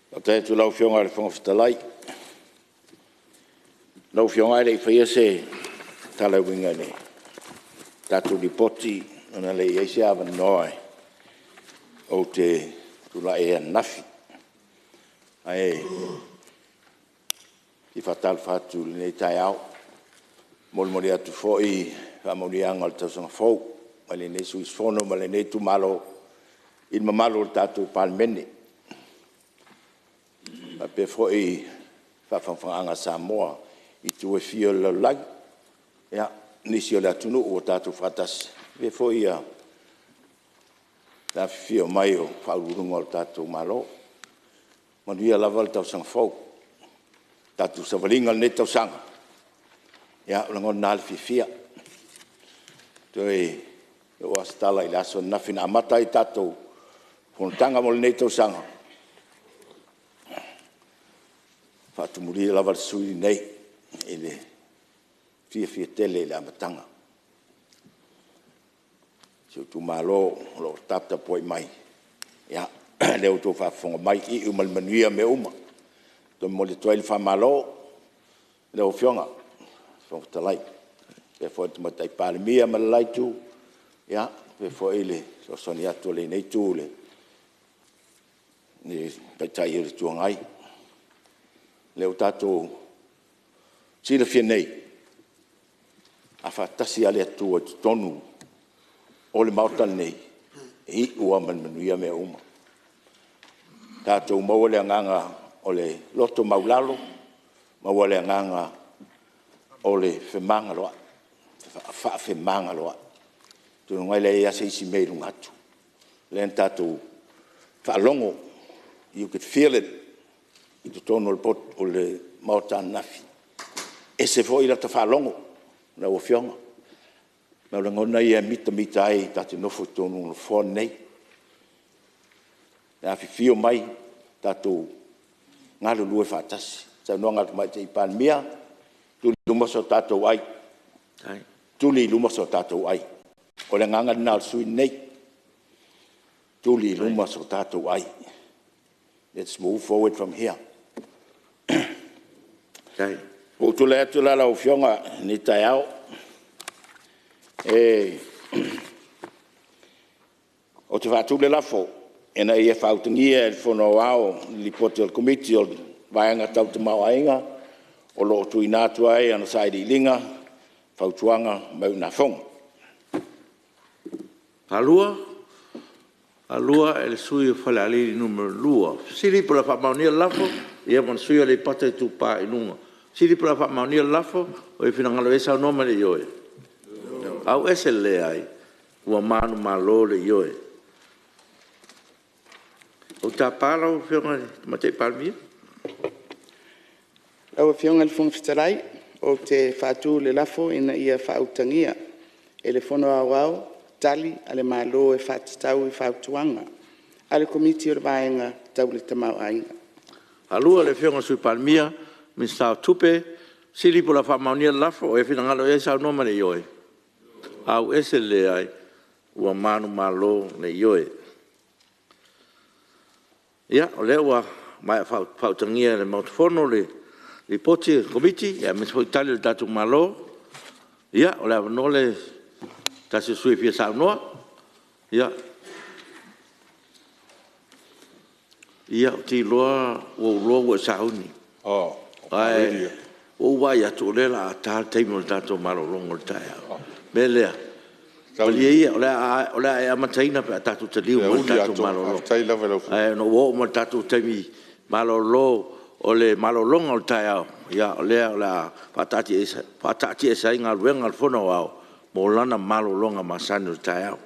Faafetai atu i lau Afioga i le Fofoga Fetalai. Lau Afioga ae le i faia se tala e uiga i le tatou Lipoti ona e le i i ai se avanoa ou te tulai ai ananafi. Ae fia faatalofa atu i lenei taeao. E molimoli atu foi faamanuiaga o le tausaga fou mai lenei sui usufono ma lenei itumalo i le mamalu o le tatou Palemene, faapea foi le faafofogaaga a Samoa i itu e fia o le lalolagi, ia nisi o le atunuu ua tatou faatasi, faapea foi le afifio mai o Faauluuluga o le tatou Malo. Manuia lava le tausaga fou. Le tatou savaliga i lenei tausaga, ia e lagona lava le fiafia. E toe oo lava se tala i le aso ananafi na amata ai le tatou fonotaga mo lenei tausaga, e faatumulia lava le sui usufono lenei i le fiafia tele i le amataga. Si ou itumalo o lo o taputapuai mai, ia o lea ua outou faafofoga mai, iu ma le manuia mea uma. E toe momoli atu ai le faamalo i lau Afioga i le Fofoga Fetalai, faapea foi le Tamaitai Palemia ma le la itu, ia faapea foi le fesoasoani atu a lenei itu i le Taitai o le Itu Agai. O lea ua tatou silafia nei, a faatasi lava le Atua i totonu o le Maota lenei, e iu lava ma le manuia mea uma. Tatou maua le agaga o le loto maualalo, maua le agaga o le femagaloai, faafemagaloai. Atonu e leai lava se isi mea i luga atu. O lea na tatou faalogo, you could feel it i totonu o le Maota ananafi. E ese foi lata faalogo lau Afioga. O lagona ia e mitamita ai ta te nofo i totonu o Nofoa nei. Le afifio mai tatou galulue faatasi. O le saunoaga a le Tamaitai Palemia, tuu i luma so tatou ai, tuli i luma so tatou ai. O le agaga lena o le sui usufono lenei, tuli i luma so tatou ai. Let's move forward from here. Ua ou tulai atu la lau Afioga i lenei taeao, ou te faatu le lafo, Ina ia faautagia e le Fono Aoao le Lipoti a le Komiti o le Vaega Tau le Tamaoaiga o lo o tuuina atu ai ana Sailiiliga, Fautuaga ma Iugafono. E faatu le lafo ma le Sui o Aleipata Itupa i Luga. O le fesili po o le a faamaonia le lafo. O e finagalo ai saunoa mai i le ioe. Faafetai. Ua manumalo le ioe. Ou te tapa lau Afioga i le Tamaitai Palemia. Lau Afioga i le Fofoga Fetalai, ou te faatu le lafo, Ina ia faautagia e le Fono Aoao Tali a le Malo e faatatau i Fautuaga a le Komiti o le Vaega Tau le Tamaoaiga. E faatu le lafo, le Afioga i le Sui Palemia, Minisita o Tupe. O le fesili po o le a faamaonia le lafo. O e finagalo ai saunoa mai i le ioe. Ua manumalo le ioe. Ia o lea ua maea faautagia e le Maota Fono le Lipoti a le Komiti aemaise foi Tali a le tatou Malo. Ia o le avanoa lenei i se tasi o sui usufono e fia saunoa. Ia ou te iloa ua ou iloa ua e sauni, ae ua ou vaai atu o lea o le a ta le taimi o le tatou malologa o le taeao. O le mea lea, malie ia o le a e amataina pe a tatou taliu mai i le tatou malologa. Ae ina ua oo mai i le tatou taimi malolo o le malologa o le taeao, ia o lea o le a faataatiaese ai galuega a le Fono Aoao mo lana malologa masani o le taeao.